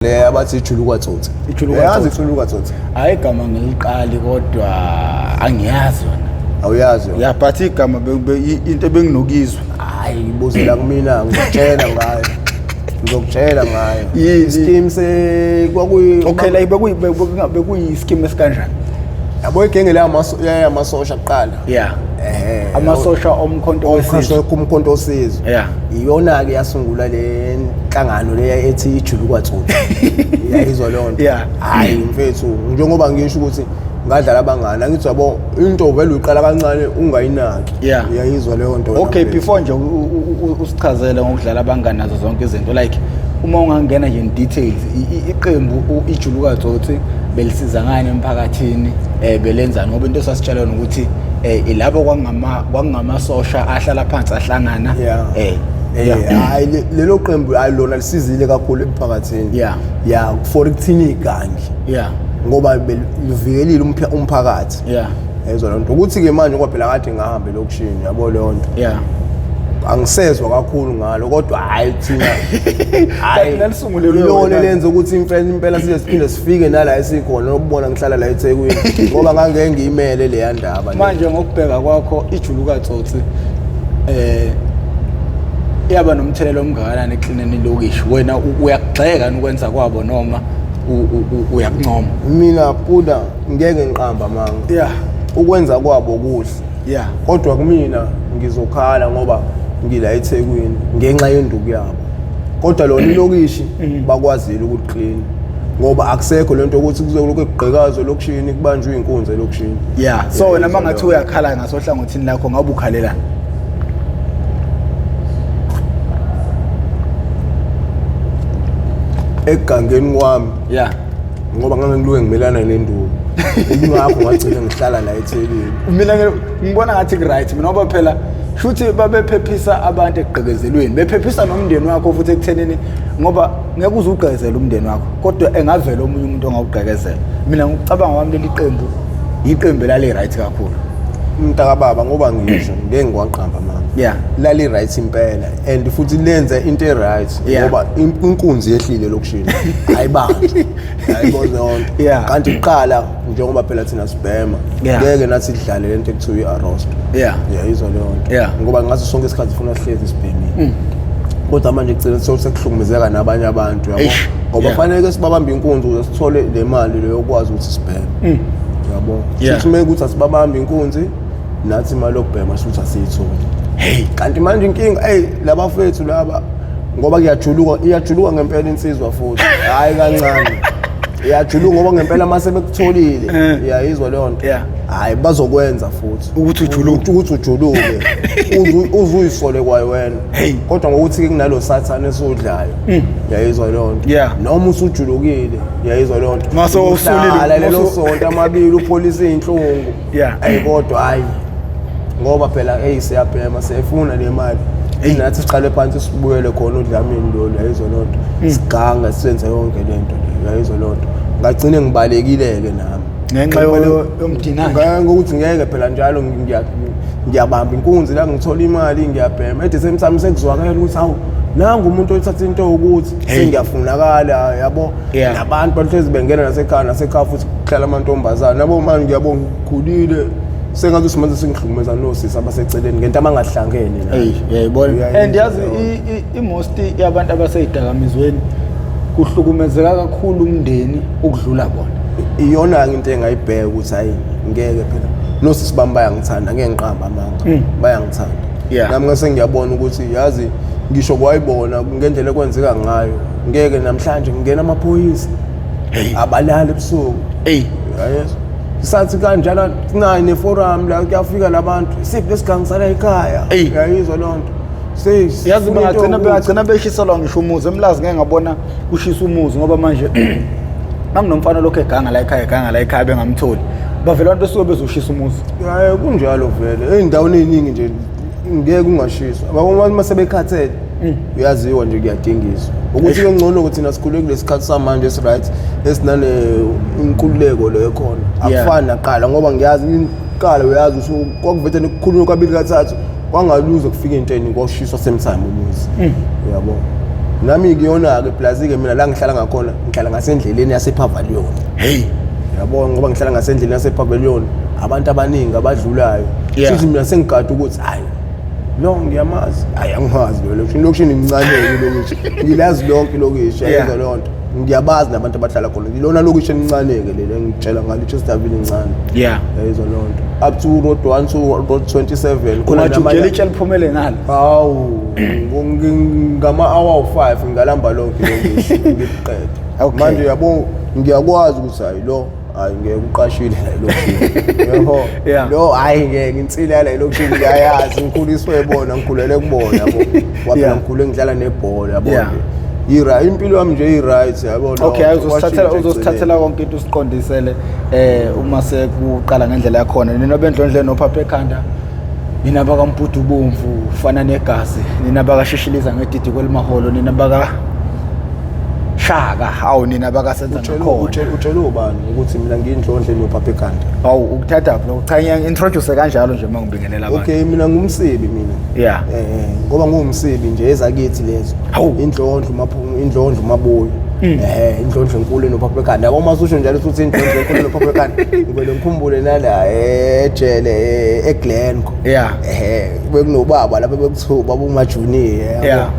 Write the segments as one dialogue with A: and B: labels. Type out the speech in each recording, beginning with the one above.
A: Le abathi ijuluka tsotsi.
B: Ijuluka
A: Uyazi
B: Tsotsi.
A: ijuluka tsotsi.
B: Hayi, igama ngiliqali kodwa angiyazi yona.
A: Awuyazi yona.
B: Ya, but igama into ebenginokizwa.
A: Hayi, ibuzela kumina, ngizokutshela ngayo. Ngizokutshela ngayo.
B: Yini?
A: Ischeme se kwakuyi
B: Okay, like bekuyi scheme esikanjani?
A: Yabo, igenge la yamasosha kuqala.
B: Amasosha omkhonto wesizwe.
A: Kumkhonto wesizwe. Iyona-ke yasungula le nhlangano le ethi ijuluka tsotsi. Iyayizwa leyo nto? Hhayi mfethu, njengoba ngisho ukuthi ngadlala abangani, angithi yabo, into vele uyiqala kancane ungayinaki. Iyayizwa leyo nto wena
B: Okay,
A: mfethu?
B: before nje usichazele ngokudlala abangani nazo zonke izinto, like uma ungangena nje in details, iqembu ijuluka tsotsi belisiza ngani emphakathini, belenzani, ngoba into esasitshelwa ukuthi ilabo kwakungamasosha ahlala phansi ahlangana.
A: Hayi, lelo qembu, hayi, lona lisizile kakhulu emphakathini. Ya, for ukuthini igangi. Ngoba belivikelile umphakathi. Yezwa loo nto ukuthi-ke manje ngoba phela kade ngihambe elokishini, yabo leyo nto. Angisezwa kakhulu ngalo, kodwa hhayi thina, hhayi,
B: Kanti lalisungulelwe
A: ilona
B: wena.
A: lenza ukuthi impela impela size siphinde sifike nala esikhona, nokubona ngihlala la eThekwini, ngoba ngangeke ngiyimele leya ndaba le.
B: Manje ngokubheka kwakho, ijuluka tsotsi yaba nomthelela omngakanani eklineni ilokishi? Wena uyakugxeka ukwenza kwabo noma uyakuncoma?
A: Mina buda, ngeke ngiqamba amanga. Ukwenza kwabo kuhle. Kodwa kumina ngizokhala ngoba ngila eThekwini ngenxa yenduku yabo. Kodwa lona ilokishi bakwazile ukuliclean. Ngoba akusekho lento ukuthi kuzolokhu kugqekazwe elokishini, kubanjwe inkunzi elokishini.
B: So wena
A: izwa
B: mangathi
A: leyo.
B: uyakhala ngasohlangothini lakho, ngabe ukhalelani?
A: Egangeni kwami. Ngoba ngangiluke ngimelana nenduku. Ingakho ngagcina ngihlala la eThekwini.
B: Mina ngibona ngathi ku-right mina, ngoba phela shuthi babephephisa abantu ekugqekezelweni, bephephisa nomndeni wakho futhi ekuthenini, ngoba ngeke uze ugqekezele umndeni wakho kodwa engavela omunye umuntu ongawugqekezela. Mina ngokucabanga kwami, leli qembu iqembu elali-right kakhulu.
A: Mntakababa, ngoba ngisho ngeke ngiwaqamba mama. Lali right impela, and futhi lenze into e-right. Ngoba inkunzi yehlile elokishini. Ayibanjwa. Ayibona leyo nto. Kanti kuqala njengoba phela thina sibhema, ngeke nathi sidlale lento ekuthiwa i-arrosto. Uyayizwa leyo nto? Ngoba ngaso sonke isikhathi sifuna sihlezi sibhemile. Kodwa manje kugcina sekuhlukumezeka nabanye abantu, yabo.
B: Eish.
A: Ngoba kufanele sibabambe inkunzi ukuze sithole le mali leyo yokwazi ukuthi sibheme. Yabo. Futhi uma ukuthi asibabambe inkunzi, nathi imali yokubhema shuthi asiyitholi.
B: Hey.
A: Kanti manje inkinga, hey, labafethu laba, ngoba kuyajuluka, iyajuluka ngempela insizwa futhi. Hayi kancane. Iyajuluka ngoba ngempela mase bekutholile. Uyayizwa leyo nto? Hayi, bazokwenza futhi.
B: Ukuthi ujuluke.
A: Ukuthi ujuluke. Uzuyisole kwayo wena.
B: Hey.
A: Kodwa ngokuthi ke kunalo sathane esudlayo. Uyayizwa leyo nto? Noma usujulukile, uyayizwa leyo nto?
B: Mase usulile,
A: Uhlala lelo
B: mase
A: sonto amabili upholisa izinhlungu. Ayi kodwa hayi. Ngoba phela hey siyabhema, siyayifuna le mali.
B: Hey.
A: Nathi siqale phansi sibuyele khona uDlamini lo, uyayizwa leyo nto? Siganga senze yonke le nto le, uyayizwa leyo nto? Ngagcine ngibalekile-ke nami.
B: Ngenxa yomdinanje.
A: Ngokuthi ngeke phela njalo ngiyabamba inkunzi la, ngithola imali ngiyabhema. At the same time sekuzwakala ukuthi hawu, nangu umuntu othatha into ukuthi
B: Hey.
A: sengiyafunakala, yabo. Nabantu bahlezi bengena nasekhaya, nasekhaya futhi kuhlala amantombazane. Yabo manje ngiyabonga ngikhulile. Sengathi usimanje sengihlukumeza nosisi abaseceleni ngento abangahlangene nayo.
B: Hey, uyayibona.
A: Uyayizwa
B: And yazi
A: leyo nto.
B: I-most yabantu abaseyidakamizweni kuhlukumezeka kakhulu umndeni ukudlula bona.
A: Iyona-ke into engayibheka ukuthi hayi ngeke phela nosisi bami bayangithanda, ngeke ngiqambe amanga, bayangithanda. Nami ngase ngiyabona ukuthi yazi ngisho kwayibona ngendlela ekwenzeka ngayo, ngeke namhlanje ngingena amaphoyisa.
B: Hey.
A: Abalali ebusuku.
B: Hey.
A: Yayizwa. Sathi kanjalo nayi neforum la kuyafika labantu, siphi lesigangi sala ekhaya.
B: Hey.
A: Uyayizwa leyo nto?
B: Yazi
A: Sifuna into yokuthi
B: bangagcina beshiselwa ngisho umuzi emlazi, ngeke ngabona kushisa umuzi, ngoba manje manginomfana lokho eganga la ekhaya, eganga la ekhaya bengamtholi, bavela abantu besuke bezoshisa umuzi.
A: Hayi kunjalo vele, ey'ndaweni ey'ningi nje ngeke kungashiswa. Ngoba uma sebekhathele uyaziwa nje kuyadingiswa. Ukuthi ke ngcono ukuthi thina sikhule kulesi sikhathi samanje esi-right, esinane inkululeko le ekhona. Akufani naqala, ngoba ngiyazi iqala uyazi ukuthi kwakuvele kukhulunywa kabili kathathu, kwangaluze kufika into eningi, kwashiswa same time umuzi. Uyabo? Nami kuyona-ke plus-ke mina la ngihlala ngakhona, ngihlala ngasendleleni yasePavilion.
B: Hey.
A: Yabo, ngoba ngihlala ngasendleleni yasePavilion, abantu abaningi abadlulayo.
B: Yeah.
A: Shuthi mina sengigada ukuthi hayi lo ngiyamazi, hayi angimazi lo lokishini, lokishini mncane-ke ilokishi, ngilazi lonke ilokishi.
B: Yeah.
A: Yayizwa leyo nto, ngiyabazi nabantu abahlala khona. Ilona lokishi elincane-ke leli engitshela ngalo, iChesterville incane.
B: Yeah.
A: Yayizwa leyo nto, up to road 1 to road 27 khona.
B: Ungajukela itshe liphumele ngalo.
A: Hawu, ngama-hour awu-5 ngingalamba lonke ilokishi ngiliqede.
B: Okay.
A: Manje yabo, ngiyakwazi ukuthi hayi lo, hayi ngeke, uqashile la elokishini, yabo.
B: Yeah.
A: Lo hayi ngeke, insila yala elokishini ngiyayazi, ngikhuliswe bona, ngikhulele kubona, yabo. Waphela ngikhule ngidlala nebhola, yabo.
B: Yeah.
A: Nje impilo yami nje i-right, yabo lo.
B: Okay, uzosithathela
A: Kwashintsha.
B: Uzosithathela konke into usiqondisele uma sekuqala ngendlela yakhona. Nina bendlondle nophapha ekhanda, nina bakaMpudu bomvu fana negazi, nina bakashishiliza ngedidi kwelimaholo, nina baka Shaka, hawu, nina bakasenza ngakhona.
A: Utshele ubani ukuthi mina ngiyindlondle nophapha ekhanda?
B: Hawu, ukuthatha phi lokho? Cha, ngiya-introduce kanjalo nje uma ngibingelela abantu.
A: Okay, mina ngumsibi mina. Ngoba ngumsibi nje, ezakithi lezo.
B: Hawu.
A: Indlondlo indlondlo mabuyo. Indlondlo enkulu enophapha ekhanda. Yabo, uma ususho njalo uthi indlondlo enkulu enophapha ekhanda, ngivele ngikhumbule nala ejele eGlencoe. Bekunobaba lapha bekuthiwa ubaba uMajunior.
B: Yeah.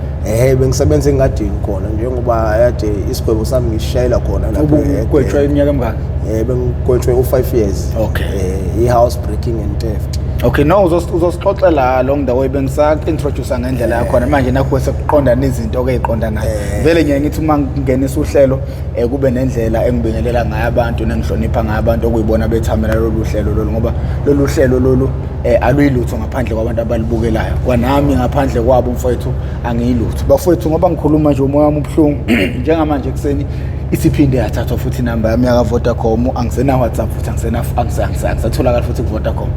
A: Bengisebenza engadini khona njengoba kade isigwebo sami ngishayela khona lapha.
B: Ubugwetshwa iminyaka emingaki?
A: Bengigwetshwe u5 years.
B: Okay.
A: I-house breaking and theft.
B: Okay, no, uzosixoxela along the way, bengisak-introduce ngendlela yakhona. Manje nakho sekuqondana izinto-ke ey'qondanayo. Vele ngiye ngithi uma ngingenisa uhlelo kube nendlela engibingelela ngayo abantu nengihlonipha ngayo abantu okuyibona bethamela lolu hlelo lolu, ngoba lolu hlelo lolu aluyilutho ngaphandle kwabantu abalibukelayo. Kwanami ngaphandle kwabo, mfowethu, angiyilutho. Bafowethu, ngoba ngikhuluma nje umoya wami ubuhlungu njengamanje ekuseni isiphinde yathathwa futhi inamba yami yaka-Vodacom. Angisena WhatsApp futhi, angisena angisatholakali futhi ku-Vodacom.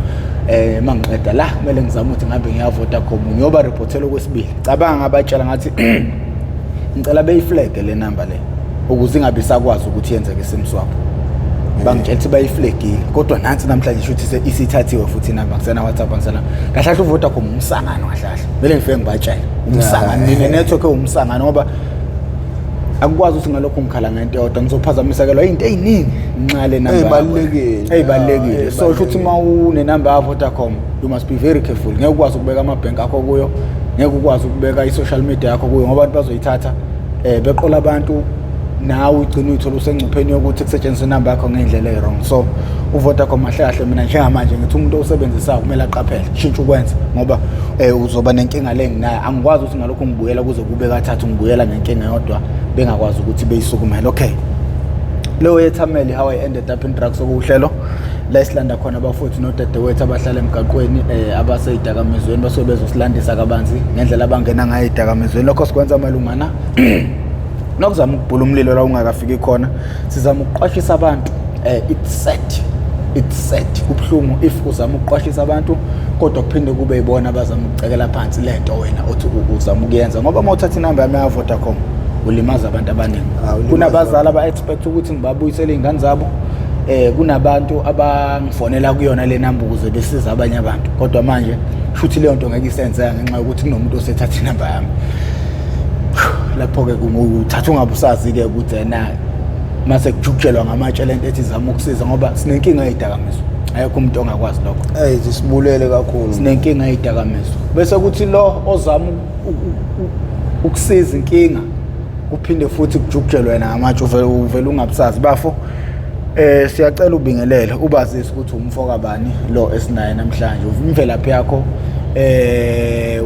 B: Mangiqeda la kumele ngizame ukuthi ngabe ngiya Vodacom ngiyoba reportela okwesibili. Cabanga, ngabatshela ngathi ngicela beyiflage le number le ukuze ingabe sakwazi ukuthi yenzeke i-SIM swap. Bangitshela ukuthi bayiflagile, kodwa nansi namhlanje shuthi isithathiwe futhi inamba. Ngisena WhatsApp, angisena kahle kahle. uVodacom umsangano kahle kahle, kumele ngifike ngibatshele umsangano, nine network ewumsangano, ngoba akukwazi ukuthi ngalokhu ngikhala ngento eyodwa ngizophazamisekelwa into ey'ningi ngenxa le namba yakho.
A: Ey'balulekile.
B: Ey'balulekile.
A: Ya,
B: So sho ukuthi uma unenamba ya-Vodacom you must be very careful. Ngeke ukwazi ukubeka amabhenki akho kuyo, ngeke ukwazi ukubeka i-social media yakho kuyo, ngoba abantu bazoyithatha beqola abantu, nawe ugcine uyithola usengcupheni yokuthi kusetshenziswe inamba yakho ngey'ndlela ey'wrong. So uVodacom kahle kahle, mina njengamanje ngithi umuntu owusebenzisayo kumele aqaphele, shintshe ukwenza, ngoba uzoba nenkinga le enginayo. Angikwazi ukuthi ngalokhu ngibuyela kuze kube kathathu ngibuyela ngenkinga yodwa bengakwazi ukuthi beyisukumele. Okay, leyo yethameli How I Ended Up in Drugs, okuwuhlelo la esilanda khona abafowethu nodadewethu abahlala emgaqweni, abasey'dakamizweni, basuke bezosilandisa kabanzi ngendlela abangena ngayo ey'dakamizweni. Lokho sikwenza malungana nokuzama ukubhula umlilo la ungakafiki khona, sizama ukuqwashisa abantu. It's sad, it's sad, kubuhlungu if uzama ukuqwashisa abantu kodwa kuphinde kube yibona abazama ukucekela phansi lento wena othi uzama ukuyenza, ngoba uma uthatha inamba yami ya-Vodacom ulimaza abantu abaningi.
A: Ah, ulimaza.
B: Kunabazali aba-expect ukuthi ngibabuyisele iy'ngane zabo, kunabantu abangifonela kuyona le namba ukuze besize abanye abantu, kodwa manje shuthi leyo nto ngeke isenzeka ngenxa yokuthi kunomuntu osethatha inamba yami. Lapho-ke uthatha ungabe usazi-ke ukuthi ena mase kujukutshelwa ngamatshe lento ethi izama ukusiza, ngoba sinenkinga yey'dakamizwa, ayekho umuntu ongakwazi lokho.
A: Eyi, sibulele kakhulu.
B: Sinenkinga yey'dakamizwa, bese kuthi lo ozama ukusiza inkinga kuphinde futhi kujukutshelwe yena ngamatshe, uvele ungabusazi. Bafo, siyacela ubingelele, ubazise ukuthi umfo kabani lo esinaye namhlanje, imvelaphi yakho,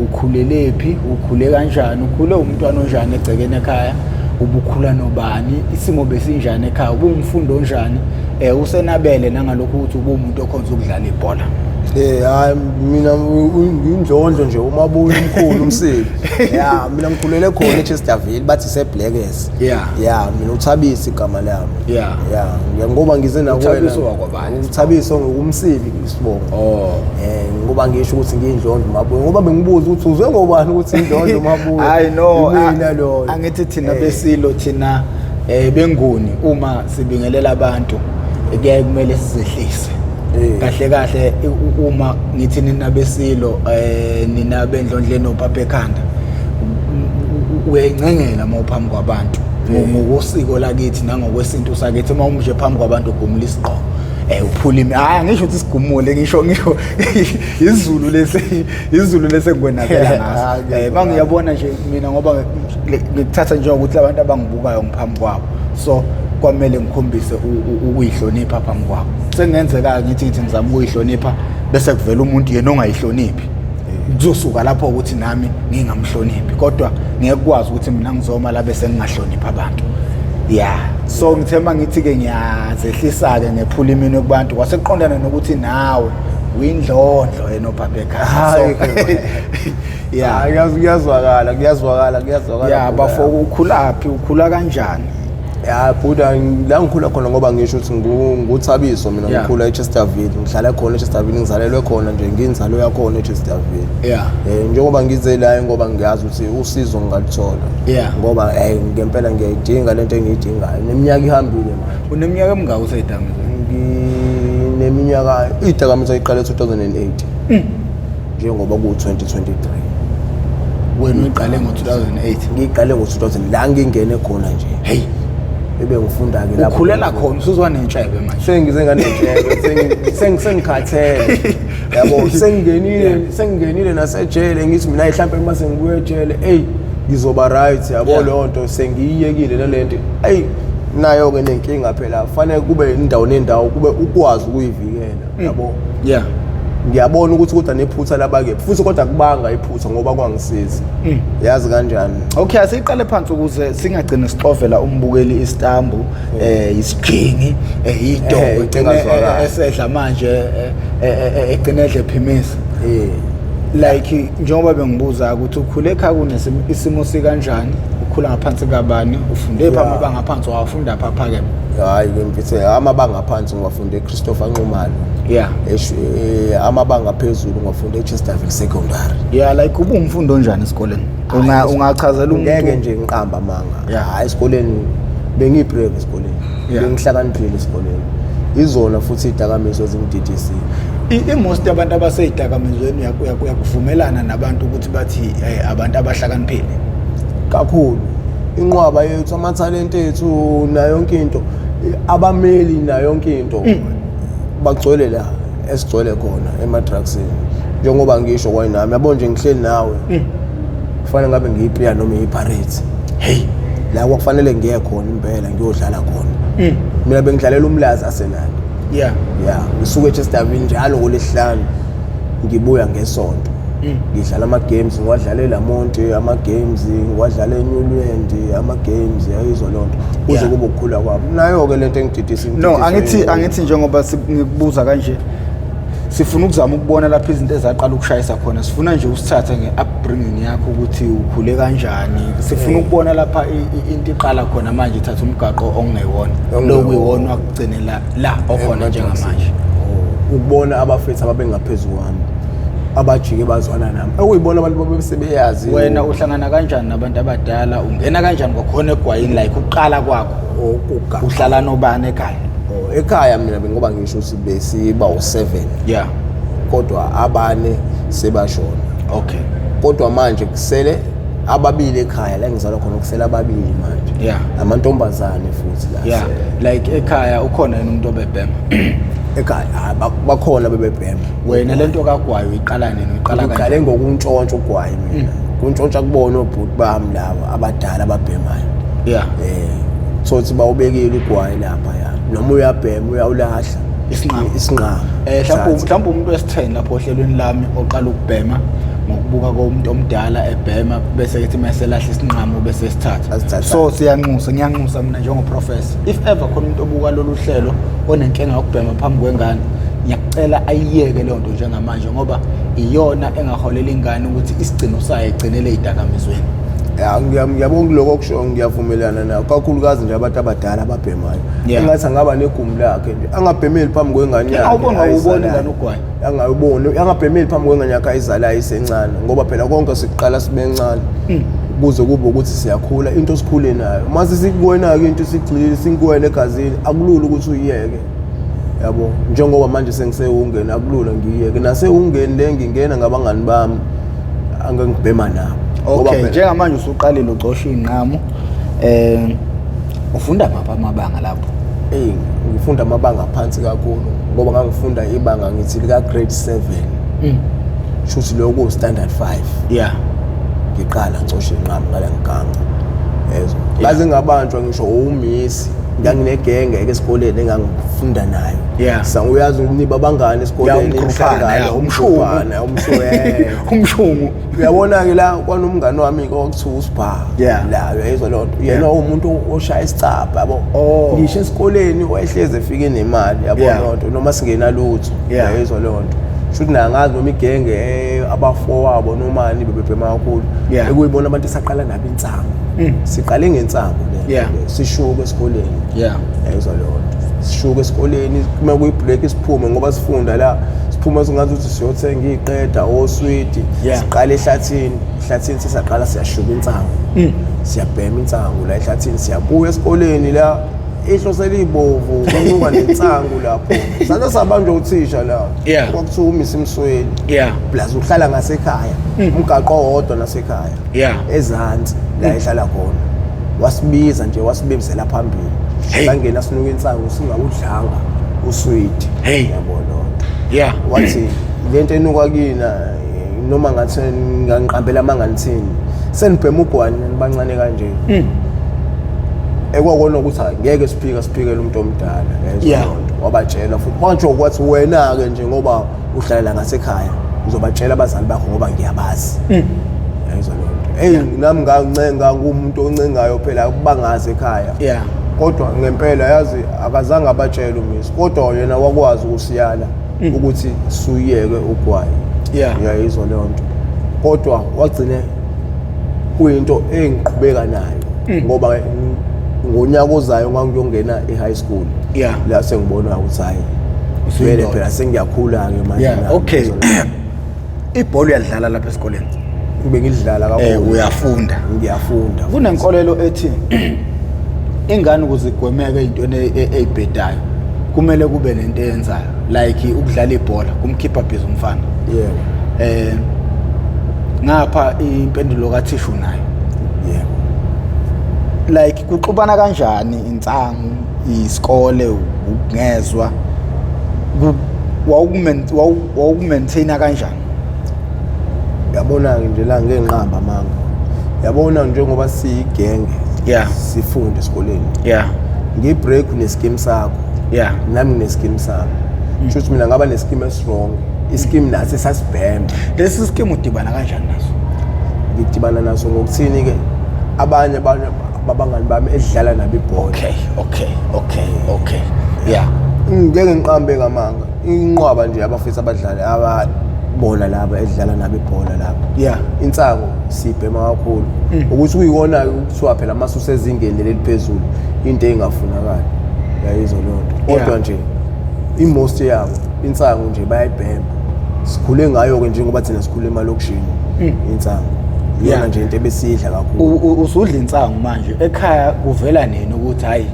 B: ukhulelephi, ukhule kanjani, ukhule umntwana onjani egcekeni ekhaya, ubukhula nobani, isimo besinjani ekhaya, ubumfundo onjani, usenabele nangalokhu ukuthi ubuwumuntu okhonza ukudlala ibhola.
A: Hayi, mina ngindlondlo nje, umabuyo omkhulu umsibi. Ya, mina ngikhulele khona eChesterville, bathi seBlackers. Ya, mina uThabisi igama lami. Ya, ngoba ngize nakuwena.
B: uThabiso wakwabani?
A: uThabiso ngokumsibi isibongo.
B: Oh.
A: Ngoba ngisho ukuthi ngiyindlondlo mabuyo, ngoba bengibuza ukuthi uzwe ngobani ukuthi indlondlo mabuyo.
B: Hayi no,
A: Yimina loyo.
B: Angithi thina besilo thina benguni uma sibingelela abantu kuyaye kumele sizehlise. Kahle kahle uma ngithi nina besilo, nina bendlondleni nophapha ekhanda. Uyayincengela uma uphambi kwabantu ngokosiko lakithi nangokwesintu sakithi, uma umnje phambi kwabantu ugumula isigqoko, uphula imi. Hayi, angisho ukuthi sigumule, ngisho isiZulu lesi, isiZulu lesi engikwenabela ngaso. Mangiyabona nje mina, ngoba ngikuthatha njengokuthi labantu abangibukayo ngiphambi kwabo, so kwamele ngikhombise ukuyihlonipha phambi kwabo. Sengenzeka ngithi ngizama ukuyihlonipha, bese kuvela umuntu yena ongayihloniphi, kuzosuka lapho ukuthi nami ngingamhloniphi, kodwa ngeke kwazi ukuthi mina ngizoma la bese ngingahloniphi abantu. Yeah, so ngithe mangithi-ke ngiyazehlisa-ke ngephula iminwe kubantu, kwasekuqondana nokuthi nawe uyindlondlo yena obhabhe ekhaya. So
A: yeah, kuyazwakala, kuyazwakala, kuyazwakala.
B: Yeah, bafo, ukhulaphi, ukhula kanjani?
A: Ya buda, la ngikhula khona, ngoba ngisho ukuthi nguThabiso mina. Ngikhula eChesterville, ngihlala khona eChesterville, ngizalelwe khona nje, nginzalo yakhona eChesterville. Njengoba ngize la, ngoba ngiyazi ukuthi usizo ngingaluthola. Ngoba ngempela ngiyayidinga lento engiyidingayo, neminyaka ihambile manje.
B: Uneminyaka emingaki useyidakamizweni?
A: Ngineminyaka, idakamizwa iqale 2008, njengoba ku-2023.
B: Wena uyiqale ngo-2008?
A: Ngiyiqale ngo-2000, la ngingene khona nje.
B: Hey.
A: Bebe ngifunda-ke lapho.
B: Ukhulela khona, usuzwa nentshebe manje?
A: Sengize nganentshebe, sengikhathele, yabo, sengingenile nasejele. Ngithi mina mhlampe uma sengibuye ejele, eyi, ngizoba right, yabo. Leyo nto sengiyiyekile nalento, eyi, nayo-ke nenkinga phela, fanele kube indawo nendawo, kube ukwazi ukuyivikela, yabo. Ngiyabona ukuthi kodwa nephutha labakephi futhi, kodwa kubanga iphutha ngoba kwangisiza, yazi kanjani.
B: Okay, asiqale phansi ukuze singagcini sixovela umbukeli isitambu, isijingi, idogo, egcine
A: engazwakali.
B: Esedla manje, egcine edle phimisa. Like njengoba bengibuza ukuthi ukhule ekhaya kunesimo, isimo sikanjani, ukhula ngaphansi kabani, ufunde phi amabanga aphansi, wawafunda phi aphakeme?
A: Hayi ke mfithe, amabanga aphansi ngiwafunde eChristopher Nxumalo. Amabanga aphezulu ngiwafunde eChesterville Secondary.
B: Yeah, like ubungumfundi onjani esikoleni? Ungachazela umuntu?
A: Ngeke nje ngiqamba amanga. Hayi, esikoleni bengiyi-brave esikoleni. Bengihlakaniphile esikoleni, izona futhi idakamizwa ezingididisile.
B: I-most yabantu abaseyidakamizweni uyakuvumelana nabantu ukuthi bathi abantu abahlakaniphile?
A: Kakhulu, inqwaba yethu, amathalente ethu nayo yonke into, abameli nayo yonke into, bagcwele la esigcwele khona ema-drugsini. Njengoba ngisho kwayinami, yabo nje, ngihleli nawe, kufanele ngabe ngiyi-player noma iyi-Pirates.
B: Hey.
A: La kwakufanele ngiye khona impela, ngiyodlala khona. Mina bengidlalela uMlazi Arsenal. Ya, ngisuke eChesterville njalo ngolesihlanu, ngibuya ngesonto. Ngidlala ama-games, ngiwadlalela Monti ama-games, ngiwadlala eNewland ama-games, yayizwa loo nto, kuze kube ukukhula kwami. Nayo-ke lento engididisa.
B: No, angithi njengoba ngikubuza kanje, sifuna ukuzama ukubona lapho izinto ezaqala ukushayisa khona. Sifuna nje usithathe nge-upbringing yakho, ukuthi ukhule kanjani. Sifuna ukubona lapha into iqala khona manje, ithatha umgaqo ongewona
A: Ongewona.
B: lo kuyiwona wakugcinela la okhona njengamanje.
A: Oh, ukubona abafethu ababengaphezu kwami abajike bazwana nami, okuyibona abantu babesebeyazi.
B: Wena uhlangana kanjani nabantu abadala? Ungena kanjani kwakhona egwayini, like ukuqala kwakho?
A: Ukugaqa.
B: Uhlala nobani ekhaya?
A: Oh, ekhaya mina bengoba ngisho ukuthi besiba u-7, kodwa abane sebashona. Kodwa manje kusele ababili ekhaya la engizalwa khona, kusele ababili manje. Amantombazane futhi la.
B: Like ekhaya ukhona yini umuntu obebhema?
A: Ekhaya, ah, bakhona bebebhema.
B: Wena lento kagwayo uyiqala nini, uyiqala
A: Ngiqale
B: kanjani?
A: ngokuntshontsha ugwayi mina, kuntshontsha kubona obhuti bami laba abadala ababhemayo. Thothi bawubekile ugwayi lapha, ya, noma uyabhema uyawulahla.
B: Isinqamu.
A: Isinqamu.
B: Mhlawumbe
A: Thatha.
B: Mhlawumbe umuntu wesi-10 lapho ohlelweni lami oqala ukubhema ngokubuka komuntu omdala ebhema, bese ethi maselahla isinqamu bese sithatha.
A: Asithatha.
B: So siyanxusa, ngiyanxusa mina njengoprofessor, if ever khona umuntu obuka lolu hlelo onenkinga yokubhema phambi kwengane, ngiyakucela ayiyeke leyo nto njengamanje, ngoba iyona engaholela ingane ukuthi isigcino sayo igcinele ey'dakamizweni.
A: Ya, ngiyabonga kuloko okusho, ngiyavumelana nawo, kakhulukazi nje abantu abadala ababhemayo. Engathi angaba negumbi lakhe nje, angabhemeli phambi kwengane yakhe
B: Awubona, awuboni
A: ayizalayo.
B: ingane ugwayi.
A: Angayiboni, angabhemeli phambi kwengane yakhe ayizalayo isencane, ngoba phela konke sikuqala sibencane, kuze kube ukuthi siyakhula, into sikhule nayo. Uma sesikuwena-ke into isigxilile, sikuwena egazini, akulula ukuthi uyiyeke, yabo. Njengoba manje sengisewungeni, akulula ngiyiyeke. Nasewungeni le ngingena ngabangani bami angengibhema nabo. Ngoba
B: Okay,
A: phela-
B: njengamanje usuqalile ucosha iy'nqamu. Ufunda maphi amabanga lapho?
A: Eyi, ngifunda amabanga aphansi kakhulu ngoba ngangifunda ibanga ngithi lika grade 7. Shuthi lokho standard 5. Ngiqala ngicosha inqamu ngala ngiganga. Yezwa. Ngaze ngabanjwa ngisho umisi. Nganginegenge ke esikoleni engangifunda nayo. Uyazi niba abangani esikoleni,
B: Yeah, umgrupana,
A: nihlangane,
B: yeah, umshungu.
A: umgrupana, umshungu,
B: Umshungu.
A: Uyabona-ke la kwanomngani wami-ke okuthiwa uSibha. La uyayizwa leyo nto. Yena umuntu oshaya isicabha, yabo. Ngisho esikoleni wayehlezi efike nemali, yabo leyo nto, noma singenalutho. Uyayizwa leyo nto. Shuthi naye angazi noma igenge abafowabo nomani bebebhema kakhulu. Ekuyibona abantu esaqala nabo insangu. Siqale ngensangu le. Sishuke esikoleni. Uyayizwa leyo nto. Sishuke esikoleni, uma kuyi-break siphume ngoba sifunda la. Siphuma singathi ukuthi siyothenga iqeda oswidi. Siqale ehlathini, ehlathini sisaqala siyashuka insangu. Siyabhema insangu la ehlathini, siyabuya esikoleni la. Ihlo selibovu, kunuka nensangu lapho. Saze sabanjwa uthisha la. Kwakuthiwa uMisi Msweli. Plus uhlala ngasekhaya, umgaqo owodwa nasekhaya. Ezansi la ehlala khona. Wasibiza nje, wasibizela phambili. Sangena sinuka insangu singawudlanga uswidi. Yabo loo nto. Wathi lento enuka kina noma ngathi ngangiqambela amanganithini. Senibhema ugwani nibancane kanje. Ekwakona ukuthi hayi, ngeke siphike siphikele umuntu omdala, yayizwa loo nto. Wabatshela futhi manje kwathi wena-ke nje ngoba uhlala ngasekhaya uzobatshela abazali bakho ngoba ngiyabazi. Yayizwa loo nto. Eyi, nami ngancenga ngumuntu oncengayo phela bangazi ekhaya. Kodwa ngempela yazi akazange abatshele uMisi, kodwa yena wakwazi ukusiyala ukuthi suyeke ugwayi. Uyayizwa leyo nto. Kodwa wagcine kuyinto engiqhubeka nayo ngoba ngonyaka ozayo ngangiyongena e-high school. La sengibona ukuthi hayi,
B: Usuyindoda.
A: vele phela sengiyakhula-ke manje nami.
B: Ibhola uyalidlala lapha esikoleni?
A: Ngibe ngidlala kakhulu.
B: Uyafunda.
A: Ngiyafunda.
B: Kunenkolelo ethi ingane ukuze igwemeke ey'ntweni ey'bhedayo kumele kube nento eyenzayo, like ukudlala ibhola kumkhipha busy umfana. Ngapha impendulo kathisha unayo. Like kuxubana kanjani insangu, isikole, ukungezwa? Wawukumaintaina kanjani?
A: Yabona-ke nje la ngeke ngiqambe amanga. Yabona njengoba siyigenge, sifunde esikoleni. Ngi-break une-scheme sakho. Nami ngine-scheme sami. Shuthi mina ngaba ne-scheme esi-wrong. I-scheme naso esasibhema.
B: Lesi scheme udibana kanjani naso?
A: Ngidibana naso ngokuthini-ke? Abanye abantu abangani bami edlala nabo ibhola. Ngeke ngiqambe ngamanga. Inqwaba nje abafisa abadlali ababona laba edlala nabo ibhola lapha. Insangu sibhema kakhulu. Ukuthi kuyikona-ke ukuthiwa phela mase usezingeni leli phezulu into engafunakali. Uyayizwa leyo nto. Kodwa nje i-most yabo insangu nje bayayibhema. Sikhule ngayo-ke njengoba thina sikhule emalokishini. Insangu. Iyona nje into ebesiyidla kakhulu.
B: Usudla insangu manje. Ekhaya kuvela nini ukuthi hayi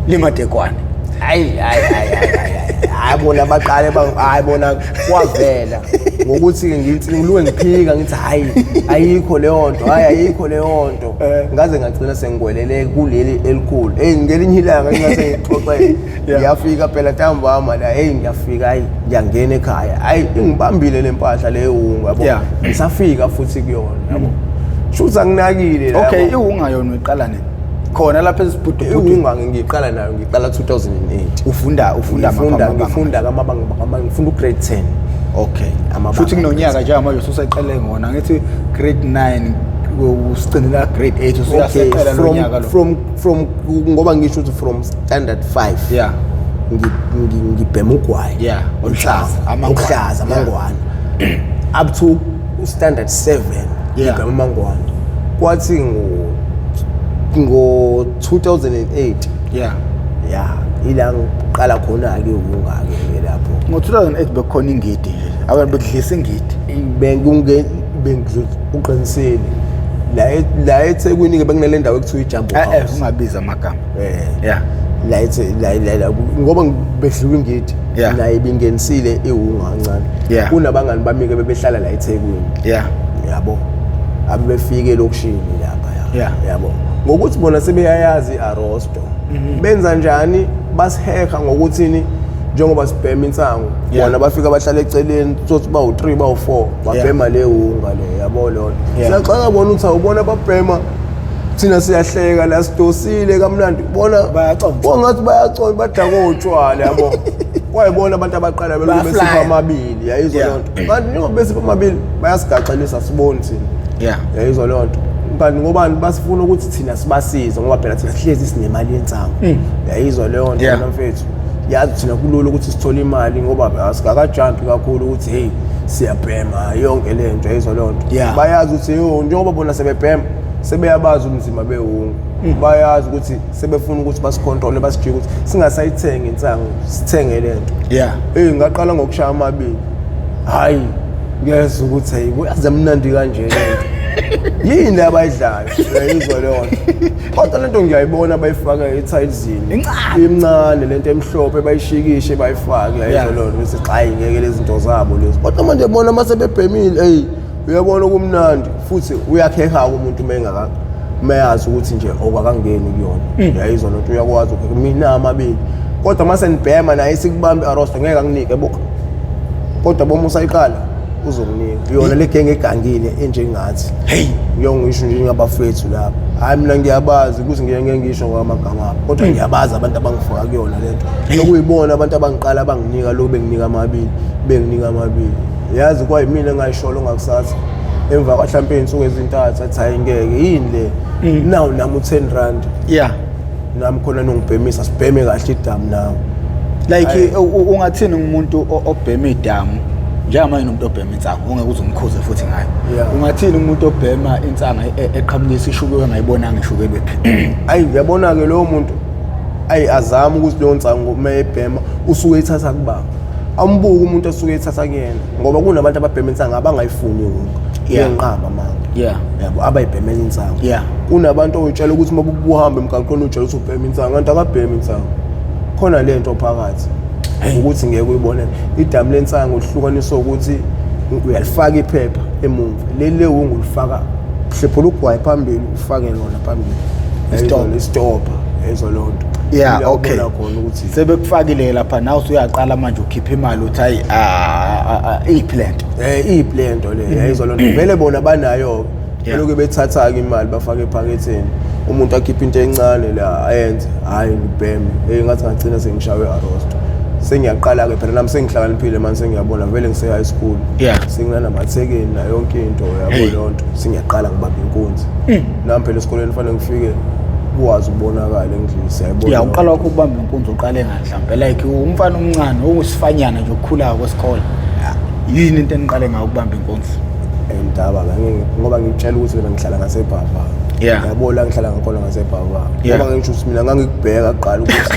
B: limadekwane?
A: Hayi, hayi, hayi, hayi, hayi, hayi. Hayi bona baqale hayi bona kwavela ngokuthi ngithi ngiluke ngiphika ngithi hayi ayikho leyo nto, hayi ayikho leyo nto. Ngaze ngagcina sengikwelele kuleli elikhulu. Hey, ngelinye ilanga ngingase ngixoxe. Ngiyafika phela ntambama la, hey ngiyafika, hayi ngiyangena ekhaya. Hayi ingibambile le mpahla leyo wungu, yabo. Ngisafika futhi kuyona, yabo. Shuthi anginakile la,
B: Okay,
A: yabo.
B: iwunga yona uyiqala nini? Khona lapha esibhudubhudu.
A: Iwunga ngiyiqala nayo, ngiqala 2008.
B: Ufunda
A: Ngifunda,
B: amabanga.
A: ngifunda kamabanga, ngifunda ugrade 10. Amabanga.
B: Futhi kunonyaka njengamanje ususeqele ngona, ngithi grade 9 usigcinela grade 8 usuyaseqela lo nyaka lo.
A: From ngoba ngisho ukuthi from standard 5. Ngibhema ugwayi.
B: Oluhlaza, amangwane.
A: Oluhlaza, amangwane. Up to standard 7. Ngibhema amangwane. Kwathi ngo 2008. Ila ngiqala khona ke ukunga-ke lapho.
B: Ngo 2008 bekukhona ingidi nje. Abantu bedlisa ingidi.
A: Uqinisile. La la eThekwini ke bekunale ndawo ekuthiwa iJumbo House.
B: Ungabiza amagama.
A: La ethe la la la ngoba bedliwa ingidi. Naye ibingenisile iwunga kancane. Kunabangani bami ke bebehlala la eThekwini. Yabo. Abebefike elokishini lapha, yabo, ngokuthi bona sebeyayazi i-arosto. Benza njani? Basiheha ngokuthini? Njengoba sibhema insangu, bona bafika bahlala eceleni, sothi bawu-3, bawu-4, babhema le wunga le, yabo lona. Siyaxaka bona ukuthi awubona babhema, thina siyahleka la, sidosile kamnandi, bona
B: Bayaconsa.
A: Bongathi bayaconsa, badakwe utshwala, yabo. Kwayibona abantu abaqala belokhu
B: Bayaflya.
A: besipha amabili, yayizwa leyo nto. Kanti njengoba besipha amabili, bayasigaxelisa, siboni thina. Yayizwa leyo nto. Kanti ngobani basifuna ukuthi thina sibasize, ngoba phela thina sihlezi sinemali yensangu. Yayizwa leyo nto, wena mfethu. Yazi thina kulula ukuthi sithole imali ngoba asikakajampi kakhulu ukuthi hey, siyabhema yonke le nto, yayizwa leyo nto. Bayazi ukuthi yo, njengoba bona sebebhema, sebeyabazi ubunzima bewungu. Bayazi ukuthi sebefuna ukuthi basicontrole, basijike ukuthi singasayithengi insangu, sithenge le nto. Hey, ngaqala ngokushaya amabili. Hayi, ngiyezwa ukuthi hey, kuyaze mnandi kanje le nto. Yini le abayidlayo? Uyayizwa leyo nto. Kodwa lento ngiyayibona bayifaka ethayizini.
B: Incane.
A: Imncane lento emhlophe, bayishikishe bayifake, uyayizwa leyo nto. Bese hayi, ngeke lezi zinto zabo lezi. Kodwa manje bona mase bebhemile, hey, uyabona kumnandi futhi uyakheha umuntu mengaka mayazi ukuthi nje okwakangeni kuyona. Uyayizwa lento, uyakwazi ukuthi mina amabili. Kodwa mase nibhema naye sikubambe arosto, ngeke anginike buka. Kodwa boma usayiqala uzokunika. Yona le genge egangile enjengathi.
B: Hey,
A: ngiyongisho nje ngabafethu lapha. Hayi, mina ngiyabazi ukuthi ngeke ngeke ngisho ngamagama abo. Kodwa ngiyabazi abantu abangifaka kuyona lento. Lokuyibona abantu abangiqala abanginika lo, benginika amabili, benginika amabili. Yazi kwayimina engayisholo ngakusasa. Emva kwa mhlambe izinsuku ezintathu, athi hayi ngeke, yini le? Nawu nami u10 rand. Nami khona nongibhemisa, sibheme kahle idamu nawe.
B: Like
A: Ayi.
B: ungathini ngumuntu obhema idamu njengamanje nomuntu obhema insangu, ungeke uze umkhuze futhi ngayo? Ungathini umuntu obhema insangu eqhamukisa ishukiwe engayibonanga ishukelwe phi?
A: Ayi, uyabona ke lowo muntu, ayi, azama ukuthi leyo nsangu uma ebhema usuke ethatha kubaba, ambuke umuntu osuke ethatha kuyena, ngoba kunabantu ababhema insangu abangayifuni wonke. Ngiyanqaba manje. Yabo, abayibhemela insangu. Kunabantu oyitshela ukuthi uma ubuhamba emgaqweni utshela ukuthi ubhema insangu, kanti akabhemi insangu. Khona lento phakathi ukuthi ngeke uyibone. Idamu lensangu lihlukaniswa ukuthi uyalifaka iphepha emuva, leli lewungu ulifaka hlephula ugwayi phambili, ufake lona phambili.
B: Istop.
A: Istopha, yayizwa leyo nto. Uyabona khona ukuthi
B: Sebekufakile lapha, nawe usuyaqala manje ukhipha imali uthi hayi, iphi lento?
A: Iphi lento le? Yayizwa leyo nto. Vele bona banayo. Lokhu bethatha-ke imali bafake ephaketheni, umuntu akhiphe into encane la ayenze, hhayi ngibheme. Hey, ngathi ngagcina sengishawe arosto. Sengiyaqala-ke phela nami, sengihlakaniphile manje, sengiyabona vele ngise-high school. Senginanamathekeni nayo yonke into, yabo leyo nto. Sengiyaqala ngibamba inkunzi. Nami phela esikoleni fanele ngifike kuwazi ukubonakala endlini, siyayibona.
B: Yeah, uqala wakho ukubamba inkunzi uqale ngani mhlawumbe? Like umfana omncane owusifanyana nje okukhulayo kwesikole. Yini into eniqale ngayo ukubamba inkunzi?
A: Indaba ngoba ngikutshela ukuthi mina ngihlala ngaseBhava. Yabo, la ngihlala ngakhona ngaseBhava. Ngoba ngisho ukuthi mina ngangikubheka kuqala ukuthi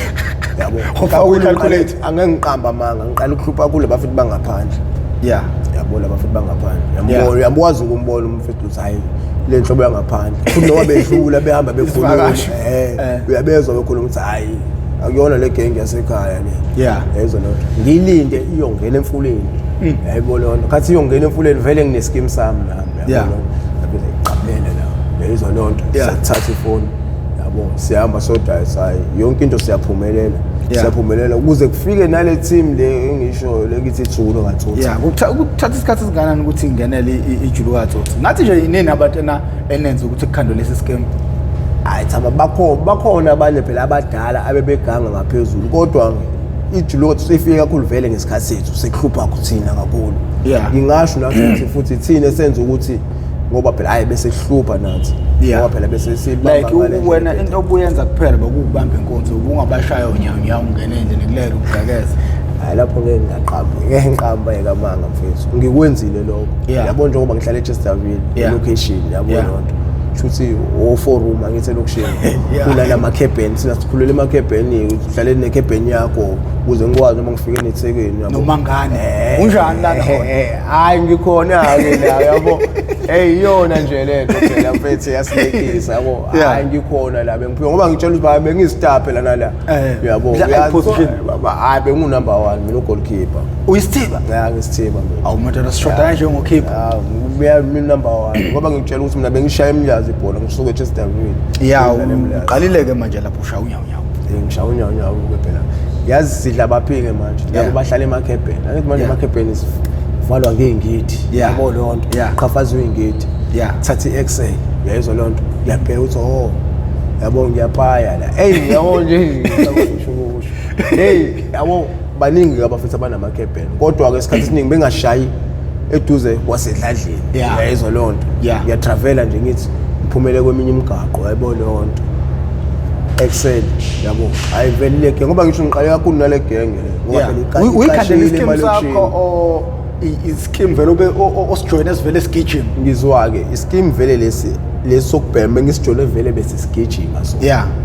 A: yabo.
B: Ufaka uyi-calculate.
A: Angeke ngiqamba amanga, ngiqala ukuhlupha kule bafethu bangaphandle. Yabo, laba bafethu bangaphandle. Uyambona, uyakwazi ukumbona umfethu ukuthi hayi, le nhlobo yangaphandle. Futhi noma bedlula behamba bekhuluma,
B: Isivakashi.
A: Uyabezwa bekhuluma ukuthi hayi, akuyona le genge yasekhaya le. Yayizwa leyo nto. Ngilinde iyongena emfuleni. Yayibona leyo nto. Khathi iyongena emfuleni vele ngine-scheme sami nami. Yabo leyo nto. Ngavele ngiqaphele la. Yayizwa leyo nto. Sathatha ifoni. Yabo, siyahamba sodayisa, hayi yonke into siyaphumelela. Siyaphumelela ukuze kufike nale team le engisho le ngithi Julu kaTsotsi.
B: Yeah, kuthatha isikhathi esingakanani ukuthi ingenele iJulu kaTsotsi? Ngathi nje inini abantu enenza ukuthi kukhandwe lesi scheme?
A: Hayi cha, bakhona abanye phela abadala abebeganga ngaphezulu, kodwa iJulu kaTsotsi ifike kakhulu vele ngesikhathi sethu, sekuhlupha kuthina kakhulu. Ngingasho nathi ukuthi futhi thina senza ukuthi ngoba phela hayi bese kuhlupha nathi. Ngoba phela bese sibamba ngale ndlela.
B: Wena into obuyenza kuphela bekukubamba inkunzi, ubungabashaya unyawo unyawo ungene endlini kulele ukugqekeza.
A: Hayi, lapho ngeke ngaqamba, ngeke ngiqamba ekamanga mfethu. Ngikwenzile lokho. Yabo, njengoba ngihlala eChesterville, location, yabo lonto. Shuthi o 4 room angithi elokishini. Kuna nama cabin, sina sikhulele ema cabin, uhlale ne cabin yakho, Ukuze ngikwazi uma ngifike nethekeni
B: yabo. Noma ngane. Unjani lana khona?
A: Hayi ngikhona-ke la yabo. Hey iyona nje lento phela mfethu yasilekisa yabo. Hayi ngikhona la bengiphiwe ngoba ngitshela ukuthi baba bengistar phela nala. Yabo. Baba hayi bengu number 1 mina ugoalkeeper.
B: Uyisithiba?
A: Ya ngisithiba mina.
B: Awu madoda sishoda kanje ngokhipha.
A: Ah, mina number 1 ngoba ngitshela ukuthi mina bengishaya emlazi ibhola ngisuke eChesterville.
B: Ya uqalile ke manje lapho ushaya unyawo nyawo.
A: Ngishaya unyawo nyawo ke phela. Yazi sidla baphike manje. Labo bahlala emakhebheni. Angithi manje emakhebheni sivalwa ngey'ngidi. Yabo leyo nto. Qhafazwe iy'ngidi. Thatha i-X-ray. Uyayizwa leyo nto. Ngiyabheka ukuthi oh yabo ngiyapaya la. Eyi yabo nje ngisho ukusho. Hey yabo baningi abafethu abanamakhebheni. Kodwa-ke isikhathi esiningi bengashayi eduze kwasedladleni. Uyayizwa leyo nto. Ngiyatravela nje ngithi ngiphumele kweminye imigaqo yayibona leyo nto. Excel yabo hayi vele le genge ngoba ngisho ngiqale kakhulu nale genge le ngoba
B: phela uyikhandela iskim sakho o iskim vele ube osijoyine esivele sigijima
A: ngizwa-ke iskim vele lesi lesi sokubhema bengisijole vele bese sigijima so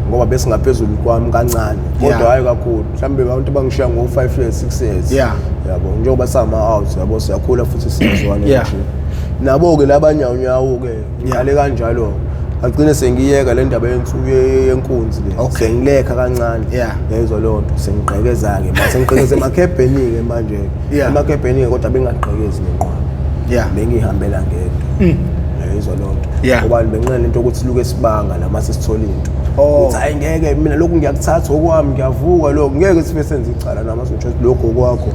A: ngoba besingaphezulu kwami kancane kodwa hhayi kakhulu mhlawumbe abantu bangishiya ngo-5 years 6 years yabo njengoba sama-out yabo siyakhula futhi siyazwana nje nabo-ke labanyawunyawo-ke ngiqale kanjalo agcine sengiyeka le ndaba yenkunzi le sengilekha kancane yayizwa leyo nto sengigqekeza-ke manje sengigqekeza emakhebheni-ke manje emakhebheni-ke kodwa bengagqekezi nenqwaba bengihambela ngedwa yayizwa leyo nto ngoba benqena into yokuthi siluke sibanga la mase sithola into ukuthi hayi ngeke mina lokhu ngiyakuthatha okwami ngiyavuka lokhu ngeke sibe senze icala nama sengitsho ukuthi lokhu okwakho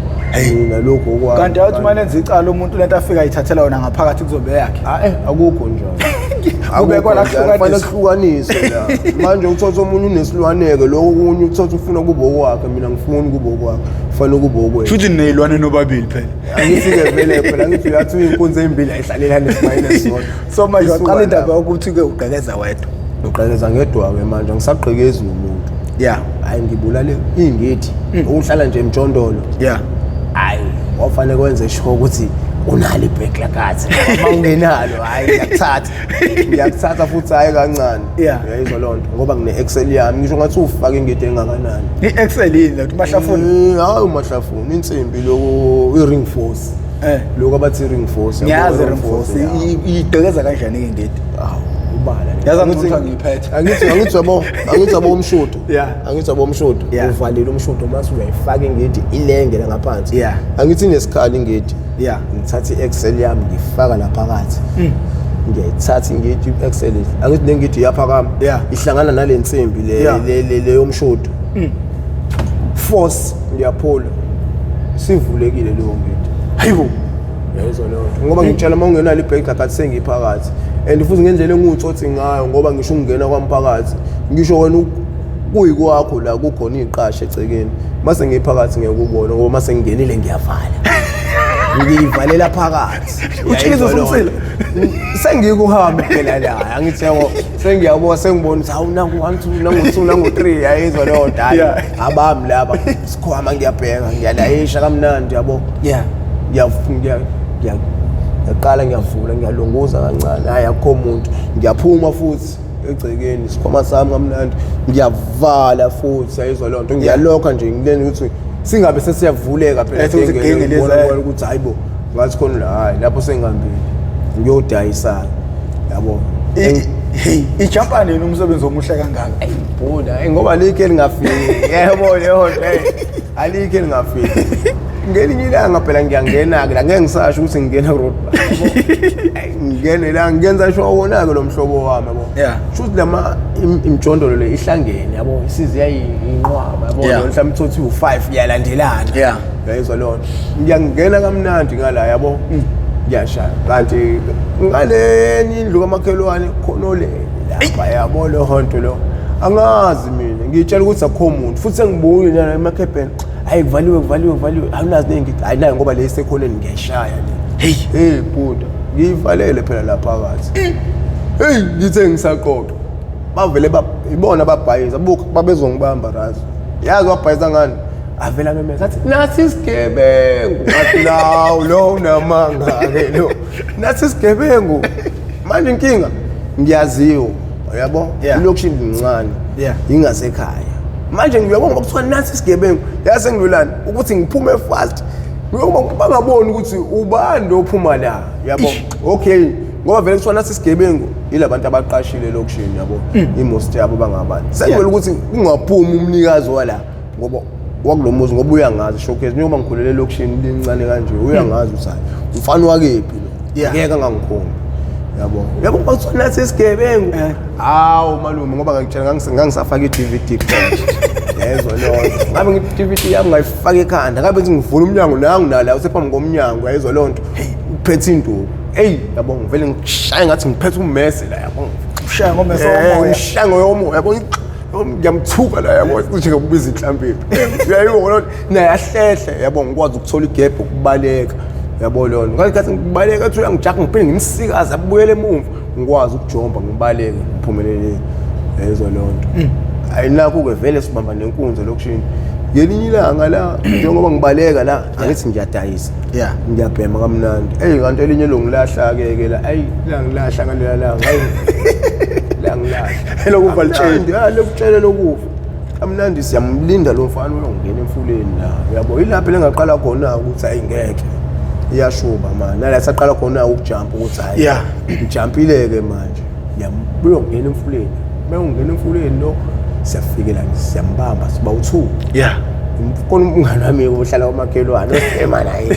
A: mina lokhu okwami
B: kanti athi uma nenza icala umuntu lento afika ayithathela yona ngaphakathi kuzobe yakhe
A: ah akukho njalo
B: kubekwa la
A: kufanele kuhlukaniswe la manje uthatha omunye unesilwaneke lokho okunye uthatha ufuna kube okwakhe mina ngifuni kube okwakhe kufanele kube okwethu
B: futhi nineyilwane nobabili phela
A: angithi-ke vele phela angithi uyathi uyinkunzi eyimbili ayihlalelane esibayeni esisodwa
B: so manje waqala indaba yokuthi-ke ugqekeza wedwa
A: Ngiqhekeza ngedwa-ke manje angisagqekezi nomuntu. Hhayi ngibulale iy'ngithi ukuhlala nje emjondolo. Hhayi wafanele kwenze sure ukuthi unalo ibhek lakathi. Uma ungenalo hhayi ngiyakuthatha. Ngiyakuthatha futhi hhayi kancane. Uyayizwa leyo nto ngoba ngine-Excel yami ngisho ngathi ufake ingidi engakanani.
B: I-Excel yini le umahlafuni?
A: Hhayi umahlafuni insimbi lokhu i-ring force. Lokhu abathi i-ring force.
B: Ngiyazi i-ring force. Igqekeza kanjani ingidi?
A: Awu ubala.
B: Yazi angithiwa ngiyiphethe.
A: Angithi yabo, angithi yabo umshudo. Angithi yabo umshudo. Uvalile umshudo mase uyayifaka ingidi ilenge la ngaphansi. Angithi inesikhala ingidi. Ngithatha i-Excel yami ngifaka la phakathi. Ngiyayithatha ingidi i-Excel. Angithi nengidi iyaphakama. Ihlangana nale nsimbi le le yomshudo. Force ngiyaphula. Sivulekile leyo ngidi.
B: Hayibo.
A: Yayizwa leyo nto. Ngoba ngitshela uma ungenalo ibhegi lakathi sengiphakathi. And futhi ngendlela engiwutsotsi ngayo ngoba ngisho ukungena kwamphakathi ngisho wena kuyikwakho la kukhona iqasha egcekeni mase ngiphakathi ngeke ubone ngoba mase ngingenile ngiyavala ngiyivalela phakathi
B: Utshikiza usumsila?
A: Sengikuhambe phela la angithi yabo sengiyabona sengibona ukuthi hawu nangu 1 2 nangu 2 nangu 3 yayizwa leyo nto hayi abami laba sikhwama ngiyabheka ngiyalayisha kamnandi yabo ngiyaqala ngiyavula ngiyalunguza kancane hayi akukho muntu ngiyaphuma futhi egcekeni isikhwama sami kamnandi ngiyavala futhi ayizwa leyo nto ngiyalokha nje ngileni ukuthi singabe sesiyavuleka phela ngibona ukuthi hayi bo ngathi khona la hayi lapho sengihambile ngiyodayisa yabo.
B: Hey, ijampa nini umsebenzi omuhle kangaka?
A: Ey bhuda, ngoba alikho elingafiki. Yebo leyo nto. Alikho elingafiki. Ngelinye ilanga phela ngiyangena-ke la ngeke ngisasho ukuthi ngingena ku-roadblock. Ngingene la ngenza sure wona-ke lo mhlobo wami yabo. Shuthi lama imijondolo le ihlangene yabo isize yayinqwaba yabo. Mhlawumbe uthole u5 iyalandelana. Uyayizwa leyo nto. Ngiyangena kamnandi ngala yabo. Ngiyashaya. Kanti ngale indlu kamakhelwane khona olele lapha yabo leyo nto lo. Angazi mina ngitshela ukuthi akukho muntu futhi sengibuye njalo emakhebheni. Hayi kuvaliwe kuvaliwe kuvaliwe awunazi nengidi hayi nayo ngoba le isekhoneni ngiyayishaya le.
B: Hey
A: hey buda ngiyivalele phela la phakathi. Hey ngithe ngisaqoqa. Bavele ibona babhayiza buka babezongibamba razi. Yazi wabhayiza ngani? Avela memeza athi nathi isigebengu. Ngathi nawu lo unamanga ke lo. Nathi isigebengu. Manje inkinga ngiyaziwa uyabo ilokishini lincane ingasekhaya. Manje ngiyabonga ngoba kuthiwa nasi isigebengu, yase ngilwelani ukuthi ngiphume fast. Ngoba bangaboni ukuthi ubani lo ophuma la, yabo. Okay, ngoba vele kuthiwa nasi isigebengu yilabantu abaqashile elokishini, yabo. I-most yabo bangabani. Sengilwela ukuthi kungaphumi umnikazi wala ngoba wakulo muzi, ngoba uyangazi showcase, njengoba ngikhulele elokishini lincane kanje, uyangazi ukuthi hayi umfana wakephi lo. Ngeke angangikhombi. Yabo. Yabo kuthiwa nasi isigebengu. Hawu malume, ngoba ngakutshela ngangisafaka i-DVD kuphela. Yezwa leyo nto. Ngabe ngithi i-DVD yami ngayifaka ekhanda, ngabe ngithi ngivula umnyango nangu nala usephambi komnyango, yayizwa leyo nto. Uphethe induku. Eyi, yabo ngivele ngishaye ngathi ngiphethe ummese la, yabo.
B: Ushaya ngomese womoya.
A: Ngishaya ngomoya, yabo. Ngiyamthuka la, yabo, cishe ngakubiza inhlambiphi. Uyayibona naye ahlehle, yabo, ngikwazi ukuthola igebhe ukubaleka. Yabo leyo nto. Ngathi ngibaleka athi uyangijaha, ngiphinde ngimsikaze abuyele emuva, ngikwazi ukujomba ngibaleke ngiphumelele. Yezwa leyo nto. Ayinakho-ke vele sibamba nenkunzi elokishini. Ngelinye ilanga la njengoba ngibaleka la, angithi ngiyadayisa. Ngiyabhema kamnandi. Eyi kanti elinye longilahla-ke ke la, ayi langilahla ngalela langa. Ayi langilahla.
B: Elokufa litshele.
A: Ya lokutshele lokufa. Kamnandi siyamlinda lo mfana uyongena emfuleni la. Uyabo ilapho lengaqala khona ukuthi ayi ngeke. Iyashuba manje. Nala saqala khona ukujump ukuthi hayi. Ngijumpile-ke manje. Uyongena emfuleni. Uma ungena emfuleni lo siyafikela siyambamba siba u2. Khona umngane wami ohlala kwamakhelwane osibhema naye.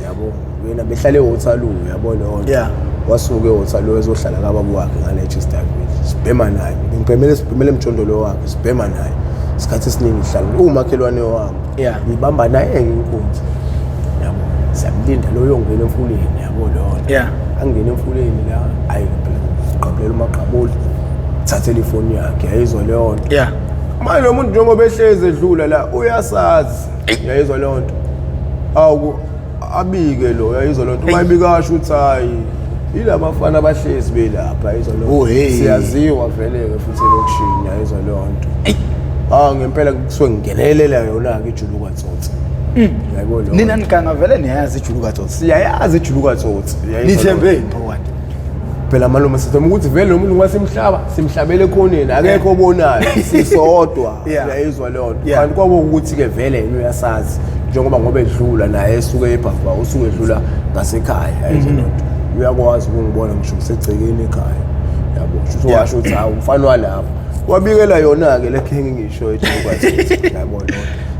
A: Yabo, yena behlala eWaterloo, yabo leyo nto. Wasuka eWaterloo ezohlala kababa wakhe ngale Chesterfield. Sibhema naye. Ngibhemele sibhemele emjondolo wakhe, sibhema naye. Isikhathi esiningi ngihlala umakhelwane wami. Ngibamba naye inkunzi. Yabo, siyamlinda lo uyongena emfuleni, yabo leyo nto. Angene emfuleni la, ayi siqabulela umaqabuli. Thathela ifoni yakhe, yayizwa leyo nto. Manje lo muntu njengoba ehlezi edlula la uyasazi, yayizwa leyo nto. Awu abike lo, yayizwa leyo nto. Uma ebika asho ukuthi hayi yilabafana abahlezi belapha, yayizwa leyo nto. Siyaziwa vele-ke futhi elokishini, yayizwa leyo nto. Ah ngempela kusuke ngingenelela yona-ke iJuluka Tsotsi. Yayibona leyo
B: Nina niganga vele niyayazi iJuluka Tsotsi.
A: Siyayazi iJuluka Tsotsi.
B: Nithembeni pho kanti?
A: Phela malume sithemba ukuthi vele lo muntu ngoba simhlaba, simhlabele ekhoneni, akekho obonayo, sisodwa. Uyayizwa leyo nto. Kanti kwabo ukuthi-ke vele yena uyasazi njengoba ngoba edlula naye esuke ebhava, usuke edlula ngasekhaya, yayizwa leyo nto. Uyakwazi ukungibona ngisho ngisegcekeni ekhaya. Yabo, shuthi washo ukuthi hawu umfana walapho. Wabikela yona-ke le king ngisho eJuluka Tsotsi. Yabo leyo nto.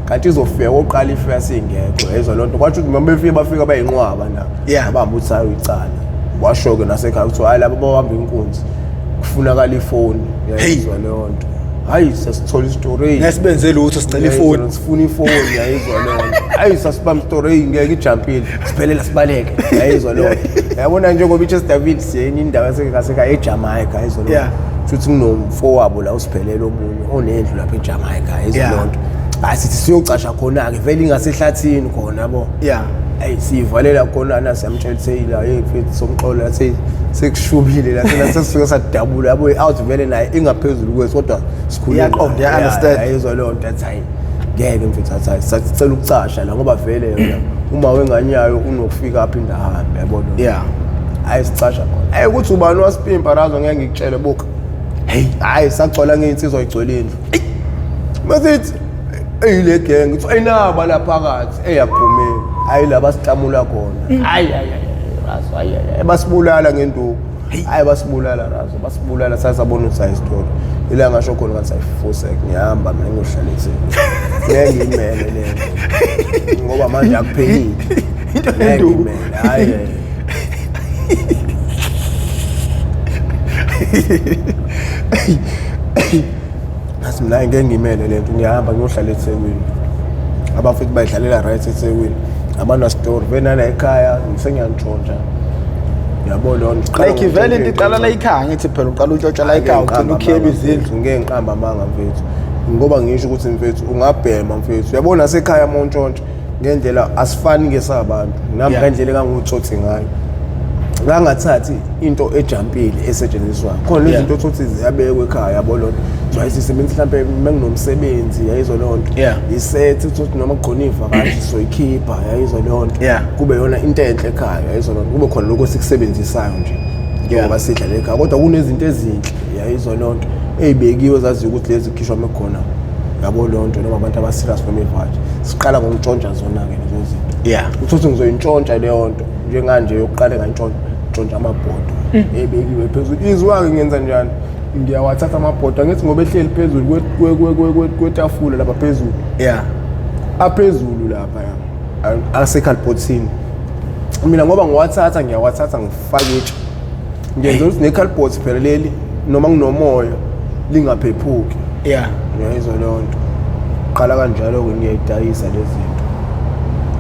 A: Kanti izofika koqala ifika singekho, yayizwa leyo nto. Kwathi ukuthi uma befika bafika bayinqwaba na. Abamba ukuthi hayi icala. Washo-ke nasekhaya ukuthi hayi laba babamba inkunzi kufunakala ifoni, yayizwa leyo nto. Hayi sasithola isitori.
B: Ngesibenze lutho sicela ifoni.
A: Sifuna ifoni, yayizwa leyo nto. Hayi sasibamba isitori ngeke ijumpile. Siphelela sibaleke, yayizwa leyo nto. Yabona njengoba iChesterfield siyenye indawo yasekhaya eJamaica, yayizwa leyo nto. Futhi kunomfowabo la usiphelele omunye onendlu lapha eJamaica, yayizwa leyo nto. Hayi sithi siyocasha khona-ke vele ingasehlathini khona yabo. Ayi siyivalela khona na siyamtshela ukuthi hey la hey mfethu somxola la sekushubile la thina sesisuke sadabula yabo out vele naye ingaphezulu kwethu kodwa sikhuluma.
B: Iyaqonda, iya understand.
A: Yayizwa leyo nto athi hayi ngeke mfethu athi hayi sacela ukucasha la ngoba vele yona uma wenganyayo unokufika aphinde ahambe yabo lo. Hayi sicasha khona. Hayi ukuthi ubani wasipimpa razo ngeke ngikutshele buka. Hey hayi sagcwala ngeinsizwa igcwele indlu. Masithi eyile gang ngithi ayinaba la phakathi eyaphumile. Hayi laba sihlamula khona. Hayi hayi razo hayi hayi basibulala ngenduku. Hayi basibulala razo basibulala sasabona ukuthi ayisithola. Ila ngasho khona ngathi ayifosek ngihamba mina ngiyohlala eThekwini. Ngeke ngimele le. Ngoba manje akuphelile.
B: Into yenduku.
A: Hayi. Ngathi mina ngeke ngimele lento ngiyahamba ngiyohlala eThekwini. Abafethu bayidlalela right eThekwini. Abana story benana ekhaya ngisengiyantshontsha. Yabo leyo nto.
B: Like vele into iqala la ekhaya ngithi phela uqala untshontsha la ekhaya ugcina ukhiyeba izindlu.
A: Ngeke ngiqamba amanga mfethu. Ngoba ngisho ukuthi mfethu ungabhema mfethu. Uyabona sekhaya uma untshontsha ngendlela asifani ke sabantu. Nami ngendlela engangutsotsi ngayo. Ngangathathi into ejumpile esetshenziswayo. Khona izinto othi ziyabekwa ekhaya yabo lonto. So ayisisebenzi mhlambe menginomsebenzi yayizwa lonto. Isethi uthi noma kukhona ivakashi soyikhipha yayizwa lonto. Kube yona into enhle ekhaya yayizwa lonto. Kube khona lokho esikusebenzisayo nje. Njengoba sidla ekhaya kodwa kunezinto ezinhle yayizwa lonto ezibekiwe zaziyo ukuthi lezi khishwa mekukhona Yabo leyo nto, noma abantu aba-serious noma ivaji. Siqala ngokutshontsha zona-ke lezo zinto.
B: Yeah.
A: Uthi ngizoyintshontsha leyo nto, njenganje yokuqala ngayintshontsha, ntshontsha amabhodo ebekiwe phezulu. Izwa-ke ngenza njani? Ngiyawathatha amabhodo, angithi ngoba ehleli phezulu kwetafula lapha phezulu.
B: Yeah.
A: Aphezulu lapha ya. Asekhalibhothini. Mina ngoba ngiwathatha, ngiyawathatha ngifake itshe. Ngenza ukuthi nekhalibhothi phela leli noma kunomoya lingaphephuki.
B: Yeah.
A: Ngiyayizwa leyo nto. Qala kanjalo-ke ngiyayidayisa lezi zinto.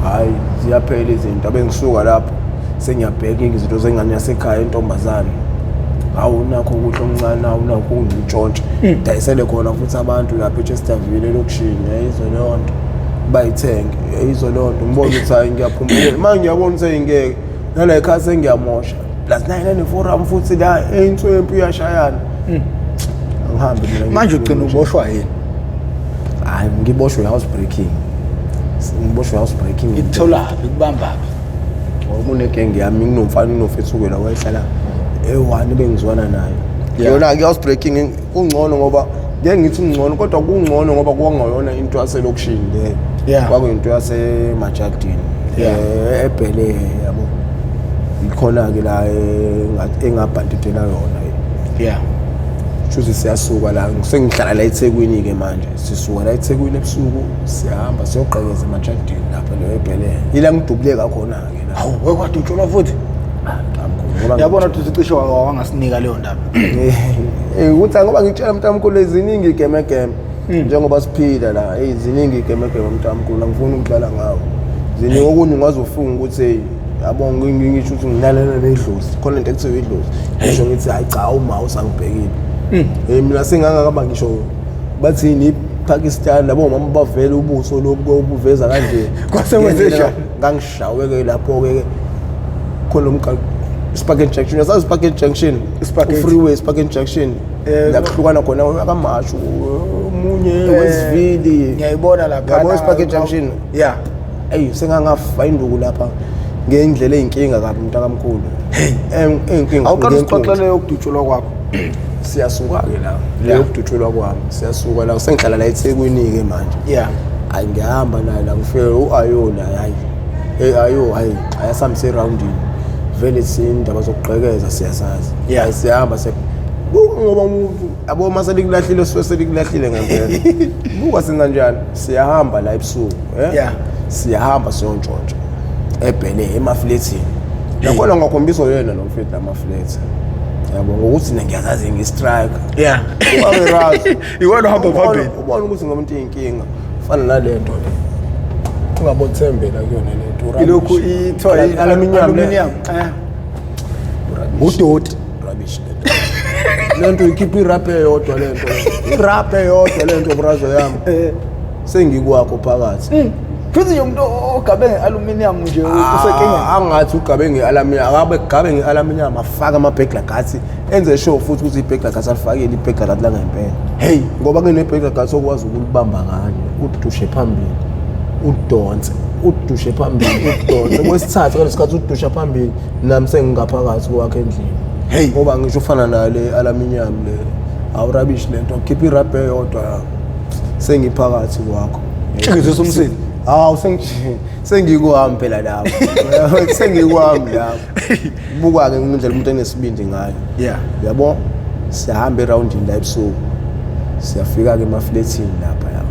A: Hhayi, ziyaphela izinto. Abe ngisuka lapho sengiyabheka izinto zengane yasekhaya intombazane. Hawu, nakho ukudla okuncane, hawu nakho ukungintshontsha. Dayisele khona futhi abantu lapha eChesterville elokishini, yayizwa leyo nto. Bayithenge, yayizwa leyo nto. Ngibona ukuthi hayi ngiyaphumelela. Manje ngiyabona ukuthi ngeke nala ekhaya sengiyamosha. Plus nayi nane-forum futhi la inswempu iyashayana. Angihambe mina.
B: Manje ugcina uboshwa yini?
A: Hayi, ngiboshwe house breaking. Ngiboshwe house breaking.
B: Ikutholaphi, ikubambaphi?
A: Kunegenge yami, nginomfana nginofethuke la wayehlala eyi-one bengizwana naye.
B: Yeah.
A: Yona-ke house breaking kungcono, ngoba ngeke ngithi kungcono, kodwa kungcono ngoba kwangayona into yaselokishini leyo.
B: Yeah.
A: Kwakuyinto yasemajadini.
B: Yeah.
A: Ebhele yabo. Ikhona-ke la engabhandidela yona.
B: Yeah.
A: Shuthi siyasuka la, sengihlala la eThekwini-ke manje. Sisuka la eThekwini ebusuku, siyahamba siyogqekeza emajadini lapha leyo eBhele. Ila ngidubuleka khona-ke la.
B: Hawu, wekwadutshulwa futhi.
A: Mntamkhulu, ngoba
B: Yabona ukuthi ucishe wangasinika leyo ndaba.
A: Ukuthi ngoba ngitshela mntamkhulu, ziningi igemegeme njengoba siphila la. Hey, ziningi igemegeme mntamkhulu, angifuni ukudlala ngawo. Ziningi okunye ungazofunga ukuthi hey yabo, ngisho ukuthi ngilalela nedlozi, khona into ekuthiwa idlozi. Ngisho ngithi hayi cha, uma usangibhekile. Mina sengangakaba ngisho bathini iPakistan labo mama bavela ubuso lobu obuveza kanje.
B: Kwase kwenzenjani?
A: Ngangishawe-ke lapho-ke khona umgaqo Spark Junction, uyasazi Spark Junction?
B: Sparkgate.
A: Freeway Spark Junction. La kuhlukana khona akamashu omunye wesivili.
B: Ngiyayibona lapha.
A: Yabo Spark Junction.
B: Yeah.
A: Eyi, sengangafa induku lapha ngendlela eyinkinga kabi mntakamkhulu. Eyinkinga.
B: Awuqala usixoxele yokudutshulwa kwakho.
A: Siyasuka-ke la
B: Yeah.
A: leyo kudutshulwa kwami, siyasuka la sengihlala la eThekwini-ke manje.
B: Yeah.
A: Hayi, ngiyahamba naye la, ngifike u-ayo naye, hayi hey ayo, hayi ayasihambise erawundini vele sindaba zokugqekeza siyasazi.
B: Yeah.
A: Hayi, siyahamba siya buka ngoba umuntu yabo uma selikulahlile suke selikulahlile ngempela. Buka senza njani, siyahamba la ebusuku eh?
B: Yeah.
A: Siyahamba siyontshontsha ebhele emaflethini nakhona, ngakhombiswa yena lo mfethu lamaflethi yabo, ngokuthi mina ngiyazazi ngi-strike.
B: Yeah.
A: Ubaberazi.
B: Iwena ohamba phambili.
A: Ubona ukuthi ngomuntu iyinkinga fana nale nto le, ungabothembela kuyona le nto.
B: Ilokhu ithiwa
A: Aluminium le.
B: aluminium.
A: Udoti, rubbish le nto. Le nto ikhipha irap eyodwa, le nto irap eyodwa le nto, brazo yami, sengikwakho phakathi.
B: Futhi nje umuntu ogabe nge-aluminium nje usenkingeni.
A: Ah, angathi ugabe nge-aluminium, akabe gabe nge-aluminium, afake ama-burglar guards, enze sure futhi ukuthi i-burglar guards alifakile i-burglar guard langempela.
B: Hey.
A: Ngoba kune-burglar guards okwazi ukulibamba kanye, udushe phambili udonse, udushe phambili udonse kwesithathu, ngalesikhathi udusha phambili nami sengingaphakathi kwakhe endlini.
B: Hey.
A: Ngoba ngisho ufana nayo le aluminium le, awu-rubbish le nto, khipha irabha eyodwa sengiphakathi kwakho.
B: Tshikizisa umsila.
A: Hawu, sengikwami phela lapho, sengikwami lapho. Buka-ke ngendlela umuntu enesibindi ngayo.
B: Yeah.
A: Yabo, siyahamba erawundini la ebusuku, siyafika-ke emaflethini lapha ya,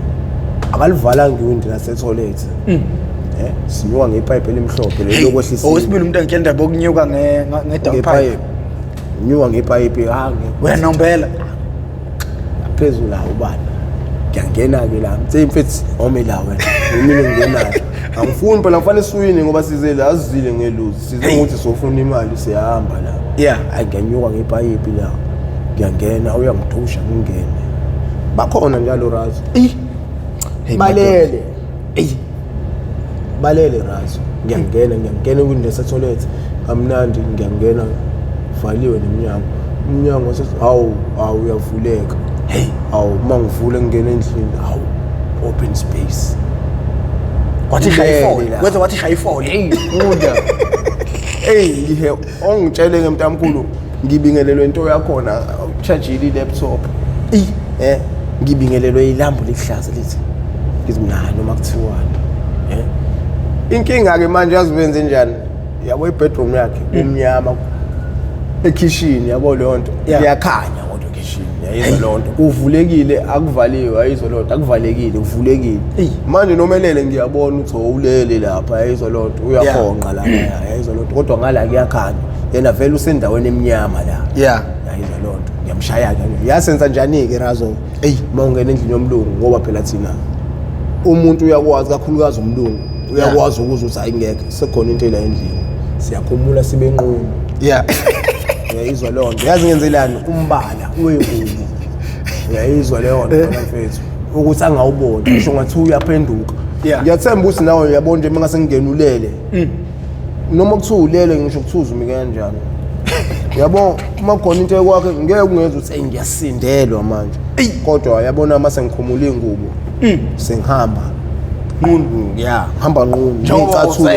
A: akalivalanga iwindi lasethoyilethi, sinyuka ngepayipi elimhlophe leli lokwehlisa.
B: Owesibili umuntu engitshela indaba yokunyuka nge-down pipe.
A: Ngepayipi, nyuka ngepayipi ha.
B: Uyanombela.
A: Phezulu la ubani, ngiyangena-ke la, mthe mfethi ome la wena, mina ngingenayo angifuni phela, ngifanele siwine ngoba size la, asizile ngeluzi, size ngokuthi sofuna imali, siyahamba la.
B: Yeah.
A: Hayi, ngiyanyuka ngepayipi la, ngiyangena, uyangidusha ngingene, bakhona njalo razo.
B: Hey,
A: Balele. Eyi, balele razo. Ngiyangena, ngiyangena kwindlu yasethoyilethi kamnandi, ngiyangena, valiwe nemnyango, umnyango hawu hawu, uyavuleka.
B: Hey.
A: Hawu, uma ngivule ngingena endlini, hawu, open space.
B: Wathi shaya
A: Ulele
B: ifole.
A: la.
B: Wenze wathi shaya ifole.
A: Hey funda, hey ngihe ongitshele ke mntamkhulu, ngibingelelwe into yakhona, uchargile i-laptop. Ngibingelelwe ilambu lihlaza lithi ngithi mina hayi noma kuthiwani. Eh. Inkinga ke manje yazi wenze njani? Yabo i-bedroom yakhe kumnyama ekhishini yabo leyo nto kuyakhanya kodwa ekhishini yayizwa leyo nto kuvulekile akuvaliwe yayizwa leyo nto akuvalekile kuvulekile manje nomelele ngiyabona ukuthi ulele lapha yayizwa leyo nto uyahonqa lapha yayizwa leyo nto kodwa ngala kuyakhanya yena vele usendaweni emnyama la yayizwa leyo nto ngiyamshaya-ke yasenza njani-ke razo eyi uma ungena endlini yomlungu ngoba phela thina umuntu uyakwazi kakhulukazi umlungu uyakwazi ukuzwa ukuthi hayi ngeke sekhona into ela endlini siyakhumula sibe nqunu uyayizwa leyo nto yazi ngenzelani umbala wengubo uyayizwa leyo nto eh. mfethu ukuthi angawuboni ngisho ngathi uyaphenduka ngiyathemba ukuthi nawe uyabona nje uma ngase ngingena ulele noma kuthiwa ulele ngisho kuthiwa uzumike kanjani yabo uma khona into ekwakhe ngeke ungenza ukuthi eyi ngiyasindelwa manje kodwa yabona uma sengikhumula iy'ngubo sengihamba nqunu ya ngihamba nqunu ney'cathulo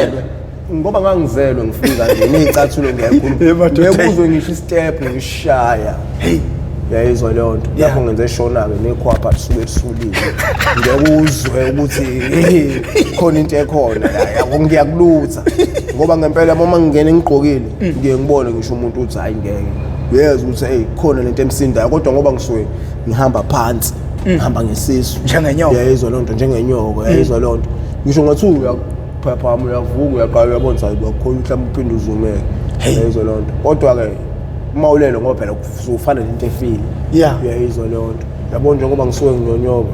A: ngoba ngangizelwe ngifika nje ney'cathulo ngiyakhuluma ngeke uzwe ngisho istep ngishaya uyayizwa leyo nto lapho ngenze shona-ke nekhwapha lisuke lisulile ngeke uzwe ukuthi khona into ekhona la yabo ngiyakulutha ngoba ngempela uma ngingena ngigqokile ngiye ngibone ngisho umuntu ukuthi hayi ngeke uyezwa ukuthi hey khona lento emsindayo kodwa ngoba ngisuke ngihamba phansi ngihamba ngesisu
B: Njengenyoka.
A: uyayizwa leyo nto njengenyoka uyayizwa leyo nto ngisho ngathi uyaphaphama uyavuka uyaqala uyabona ukuthi hayi bakhona mhlawumbe uphinde uzumeke uyayizwa leyo nto kodwa-ke uma ulele ngoba phela ufana nento efile uyayizwa leyo nto yabo njengoba ngisuke nginyonyoba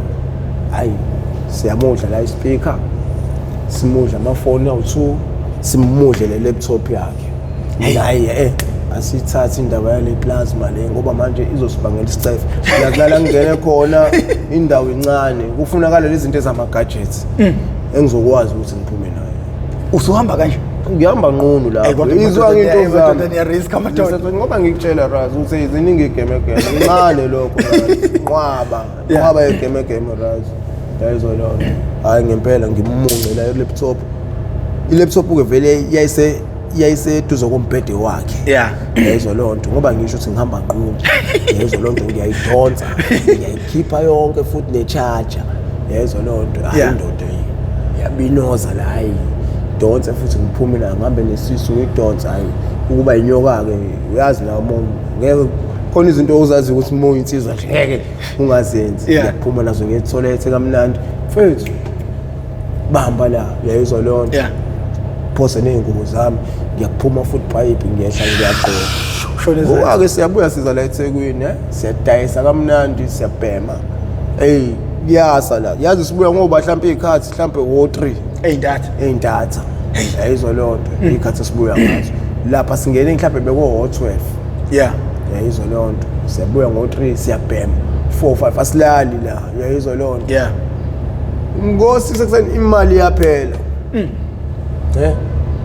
A: hayi siyamudla la ispeaker simudla amafoni awu-two simudle le laptop yakhe hayi eh asithathe indaba yale plasma le ngoba manje izosibangela isicefe la ngingene khona indawo incane kufunakala lezi zinto ezama-gadgets engizokwazi ukuthi ngiphume nayo
B: usuhamba kanje
A: ngihamba nqunu lapho izwa ngento zami
B: niyarisk amadoda
A: ngoba ngikutshela Raz ukuthi ziningi igemegeme incane lokho nqwaba nqwaba yegemegeme Raz yayizwa leyo nto hhayi ngempela ngimunce la laptop i-laptop ke vele yayise yayiseduze kombhede wakhe yayizwa leyo nto ngoba ngisho ukuthi ngihamba nqunu yayizwa leyo nto ngiyayidonsa ngiyayikhipha yonke futhi ne-charger yayizwa leyo nto hayi indoda yabinoza la hayi donse futhi ngiphume la ngihambe nesisu ngidonse hayi ukuba inyoka-ke uyazi nawo uma ngeke khona izinto ozazi ukuthi uma uyinsizwa nje ngeke ungazenzi ngiyaphuma nazo ngiyetholethe kamnandi mfethu bamba la uyayizwa leyo nto phose ney'ngubo zami ngiyaphuma futhi payipi ngiyehla ngiyagqoka Ngoba-ke siyabuya siza la eThekwini eh siyadayisa kamnandi siyabhema eyi kuyasa la yazi sibuya ngoba mhlawumpe iy'khathi mhlawumpe wo-3
B: ey'ntatha
A: ey'ntatha yayizwa leyo nto iy'khathi esibuya ngazo lapha singene mhlawumpe beko-12 yayizwa leyo nto siyabuya ngo-3 siyabhema 4 5 asilali la uyayizwa leyo nto ngo-6 ekuseni imali iyaphela eh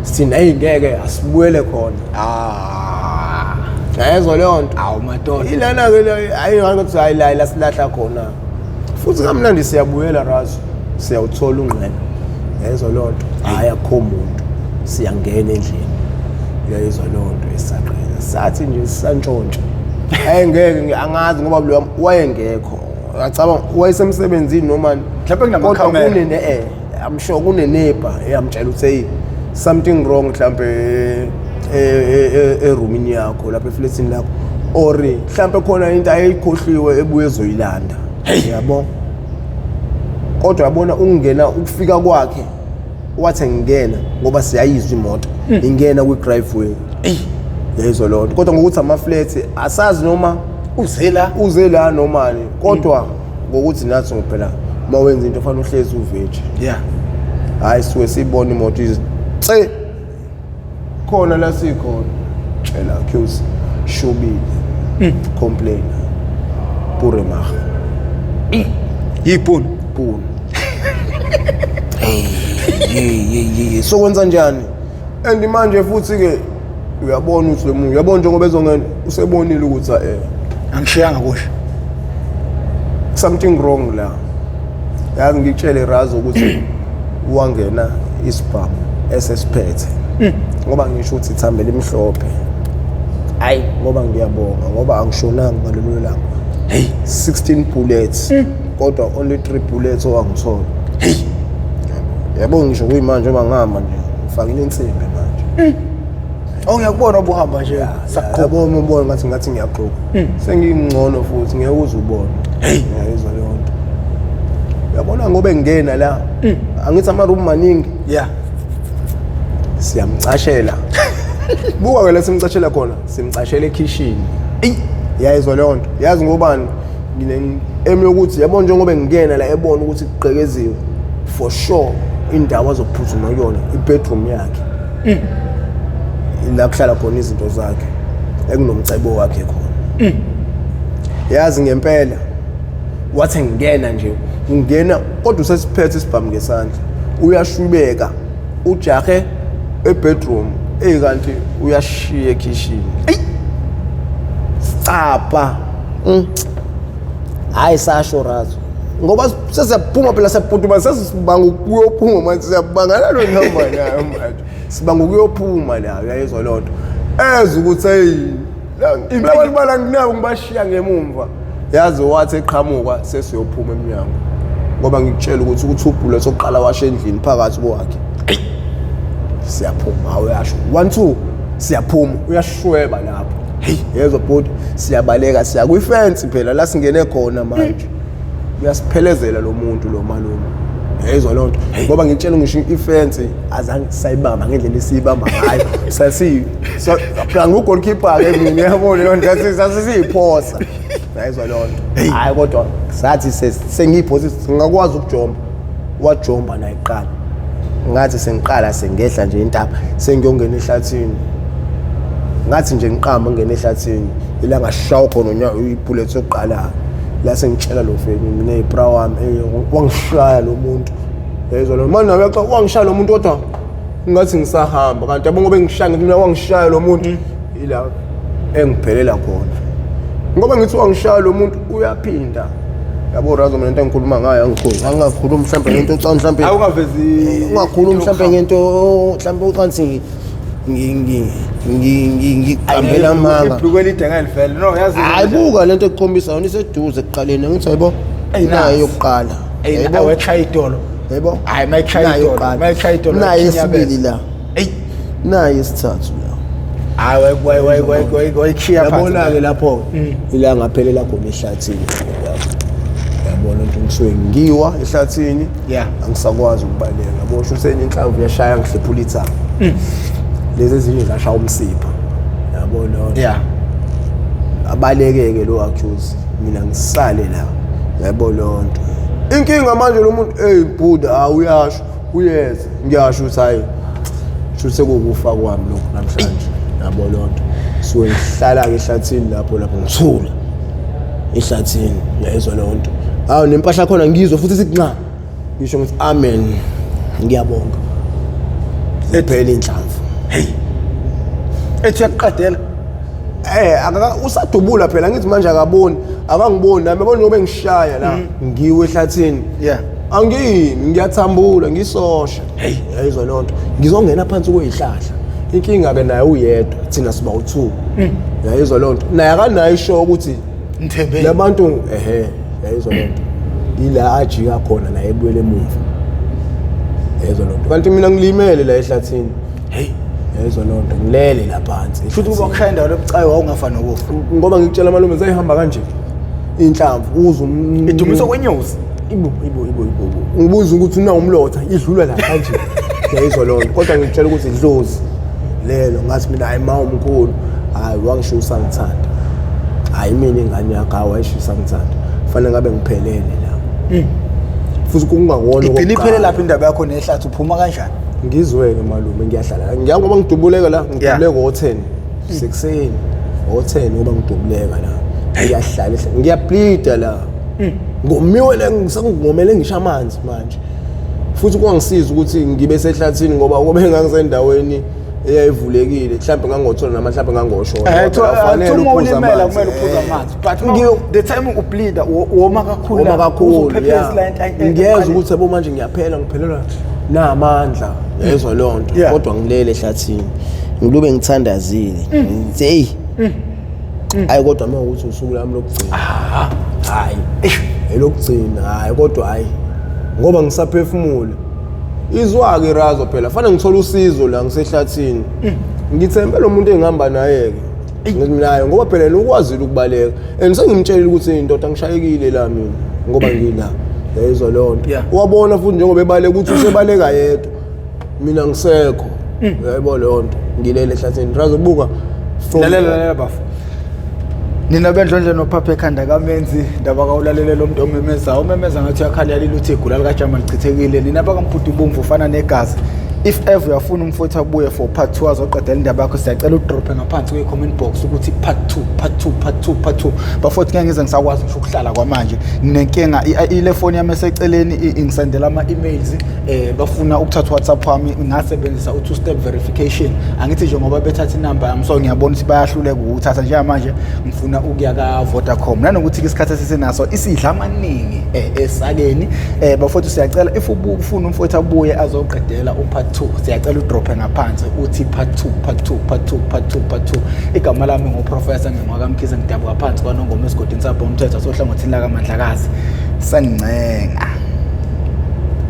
A: sithina hey ngeke asibuyele khona
B: ah
A: yayizwa leyo nto
B: awu madoda
A: ilana ke le hayi ngathi hayi la la silahla khona futhi kamnandi siyabuyela razo siyawuthola ungqene yayizwa leyo nto hayi akho muntu siyangena endlini uyayizwa leyo nto esaqela sathi nje sisantshontsha ayengeke angazi ngoba lo wayengekho ngacabanga wayesemsebenzini noma
B: Mhlawumbe kunamakhamera.
A: kodwa kunene eh I'm sure kuneneighbor eyamtshela ukuthi hey something wrong mhlambe erumini yakho lapha eflatini lakho or mhlambe khona into ayikhohliwe ebuye ezoyilanda yabo kodwa yabona ukungena ukufika kwakhe wathi ngingena ngoba siyayizwa imoto ingena kwi-driveway yayizwa leyo nto kodwa ngokuthi ama-flat asazi noma
B: uze la
A: uze la nomani kodwa ngokuthi nathi ngophela uma wenza into fanele uhlezi uveji hhayi suke siyibona imoto ize tse khona la sikhona tshela accuse shubile complainer puremag
B: yipuni
A: puni hey so kwenza njani and manje futhi ke uyabona ukuthi lo muntu uyabona njengoba ezongena usebonile ukuthi eh
B: angishiyanga kusho
A: something wrong la yazi ngikutshele razo ukuthi wangena isibhamu esesiphethe ngoba ngisho ukuthi ithambele imhlophe hayi ngoba ngiyabonga ngoba angishonanga ngalelo langa Hey, 16 bullets. Kodwa only 3 bullets owangithola. Hey. Yabo ngisho kuyimanje uma ngihamba nje ngifakile insimbi manje.
B: Oh, ngiyakubona obuhamba nje.
A: Saqhuba. Yabo uma ubona ngathi ngiyaqhuba. Sengingcono futhi ngeke uze ubone. Hey, ngiyayizwa leyo nto. Uyabona ngoba engena la. Angithi ama room maningi.
B: Yeah.
A: Siyamcashela. Buka ke la simcashela khona, simcashela ekhishini. Ey, yayizwa leyo nto. Yazi ngobani? Ngine emi yokuthi yabo njengoba ngingena la ebona ukuthi kuqekeziwe. For sure indawo azophuthuma kuyona ibedroom yakhe. La kuhlala khona izinto zakhe ekunomcebo wakhe khona. Yazi ngempela wathi ngena nje ungena kodwa usesiphethe isibhamu ngesandla uyashwibeka ujahe ebedroom eyi kanti uyashiya ekhishini. Eyi sicapha. Hayi sasho razo ngoba sesiyaphuma phela siyaphuthuma sesibanga ukuyophuma manje siyabanga nalo noma nayo manje sibanga ukuyophuma la uyayizwa loo nto eza ukuthi hey labantu bala nginabo ngibashiya ngemumva. Yazi wathi eqhamuka sesiyophuma emnyango ngoba ngikutshela ukuthi uthubhule sokuqala washa endlini phakathi kwakhe. Siyaphuma uyasho 1 2 siyaphuma uyashweba lapho. Hey yezwa bhuti siyabaleka siya kwifence phela la singene khona manje. Uyasiphelezela lo muntu lo malume. Yezwa loo nto ngoba ngitshela ngisho ifence azange sayibamba ngendlela esiyibamba ngayo. Sasi phela ngu-goalkeeper ke mina yabo leyo nto sasiyiphosa. Yayizwa leyo nto. Hayi kodwa sathi sengiyiphosa singakwazi ukujomba. Wajomba naye kuqala. Ngathi sengiqala sengehla nje intaba sengiyongena ehlathini. Ngathi nje ngiqamba ngena ehlathini ila ngashawa khona ibullet yokuqala. La sengitshela lo femi mina ibra wami wangishaya lo muntu. Yayizwa lo manje nawe wangishaya lo muntu kodwa ngathi ngisahamba kanti yabo ngoba ngishaya ngithi mina wangishaya lo muntu ila engiphelela khona. Ngoba ngithi wangishaya lo muntu uyaphinda. Yabo razo mina into engikhuluma ngayo angikhulumi. Angakhulumi mhlambe ngento ucansi mhlambe.
B: Awungavezi
A: ungakhulumi mhlambe ngento mhlambe ucansi ngiqambela amanga.
B: Ibhluku elide ngelivele. No yazi.
A: Hayi buka lento ekukhombisa yona iseduze ekuqaleni ngithi hayibo. Nayo yokuqala.
B: Yebo wechaya idolo.
A: Yebo.
B: Hayi mayechaya idolo. Mayechaya idolo.
A: Nayo esibili la. Ey nayo isithathu la.
B: Hayi wayikhiya
A: phansi. Yabona ke lapho ila ngaphelela khona ehlathini. Yabona ukuthi ngisuke ngiwa ehlathini. Angisakwazi ukubaleka. Yabo sho senye inhlamvu yashaya ngihlephula ithanga. Lezi ezinye zashaya umsipha. Yabo lo.
B: Yeah.
A: Abalekeke lo accuse mina ngisale la. Yabo lo nto. Inkinga manje lo muntu hey Buddha awuyasho uyeza ngiyasho ukuthi hayi sho sekukufa kwami lokho namhlanje. Yabo lo nto. Suke ngihlala ke ehlathini lapho ngithula. Ehlathini ngiyayizwa lo nto. Hawu nempahla khona ngizwe futhi sikunca. Ngisho ngithi amen. Ngiyabonga. Ziphela inhlamvu.
B: Hey. Ethi yaqedela.
A: Usadubula phela ngithi manje akaboni, akangiboni nami yabona ngoba ngishaya la ngiwe ehlathini.
B: Yeah.
A: Angiyimi ngiyathambula ngisosha.
B: Hey,
A: yayizwa leyo nto. Ngizongena phansi kwezihlahla. Inkinga ke naye uyedwa, thina siba u2. Yayizwa leyo nto. Naye akanayo isho ukuthi
B: ngithembe
A: labantu ehe, yayizwa leyo nto. Ila ajika khona naye ebuyele emuva. Yayizwa leyo nto. Kanti mina ngilimele la ehlathini.
B: Hey,
A: yayizwa leyo nto. Ngilele la phansi.
B: Futhi kuba kushaya indawo lobucayi wawungafa nokufa.
A: Ngoba ngikutshela malume zayihamba kanje. Inhlamvu uze
B: idumisa kwenyosi.
A: Ibo ibo ibo ibo. Ngibuza ukuthi una umlotha idlula la kanje. Yayizwa leyo nto. Kodwa ngikutshela ukuthi idlozi lelo ngathi mina hayi ma umkhulu hayi wangishusa ngithanda. Hayi mina ingane yakho wayishisa ngithanda. Fanele ngabe ngiphelele la. Futhi kungakona
B: Igcina iphele lapha indaba yakho nehlathi uphuma kanjani?
A: Ngizweke malume ngiyahlala. Ngiyangoba ngidubuleka la ngidubuleka ngo10 sekuseni. Ngo10 ngoba ngidubuleka la. Ngiyahlala ngiyableeda la. Ngomiwe le ngisengomele ngisho amanzi manje. Futhi kwangisiza ukuthi ngibe sehlathini ngoba kube ngangisendaweni eyayivulekile mhlawumbe ngangothola nama mhlawumbe ngangoshona.
B: Uma ulimela kumele uphuze amanzi. But the time ubleeda woma kakhulu.
A: Woma kakhulu. Ngiyezwa ukuthi yabo manje ngiyaphela ngiphelelwa namandla. Yezwa leyo nto. Kodwa ngilele ehlathini. Ngilube ngithandazile. Ngithi hey. Hayi, kodwa uma ukuthi usuku lami lokugcina, hayi, elokugcina, hayi, kodwa hayi, ngoba ngisaphefumula. Izwa-ke irazo phela, fanele ngithole usizo la ngisehlathini. Ngithembe lo muntu engihamba naye-ke naye, ngoba phela yena ukwazile ukubaleka and sengimtshelile ukuthi indoda ngishayekile la mina ngoba ngila, yayizwa leyo nto. Wabona futhi njengoba ebaleka ukuthi usebaleka yedwa, mina ngisekho, uyayibona leyo nto, ngilele ehlathini razo buka from
B: Lalela, lalela bafo. Nina bendlondle nophapha ekhanda kamenzi ndaba kawulalele lo muntu omemezayo, umemeza ngathi uyakhala, yalila uthi igula likajama lichithekile. Nina bakamphuthu ubomvu ufana negazi. If ever uyafuna umfowethu abuye for part 2 azoqedela indaba yakho, siyacela udrophe ngaphansi kwe-comment box ukuthi part 2, part 2, part 2, part 2. Bafowethu, ngeke ngize ngisakwazi ngisho ukuhlala kwamanje, nginenkinga. Ile foni yami eseceleni ingisendela ama-emails, bafuna ukuthatha WhatsApp wami. Ngasebenzisa u-two step verification, angithi nje ngoba bethatha inamba yami, so ngiyabona ukuthi bayahluleka ukuthatha. Njengamanje ngifuna ukuya ka-Vodacom, nanokuthi-ke isikhathi esisenaso isidla amaningi esakeni. Bafowethu, siyacela if ufuna umfowethu abuye azoqedela u-part 2, siyacela udrophe ngaphansi uthi part 2, part 2, part 2, part 2, part 2. Igama lami nguProfessor ngingokaMkhize, ngidabuka phansi kwaNongoma esigodini sabho umthetho sohlangothini lakaMandlakazi. Sangincenga.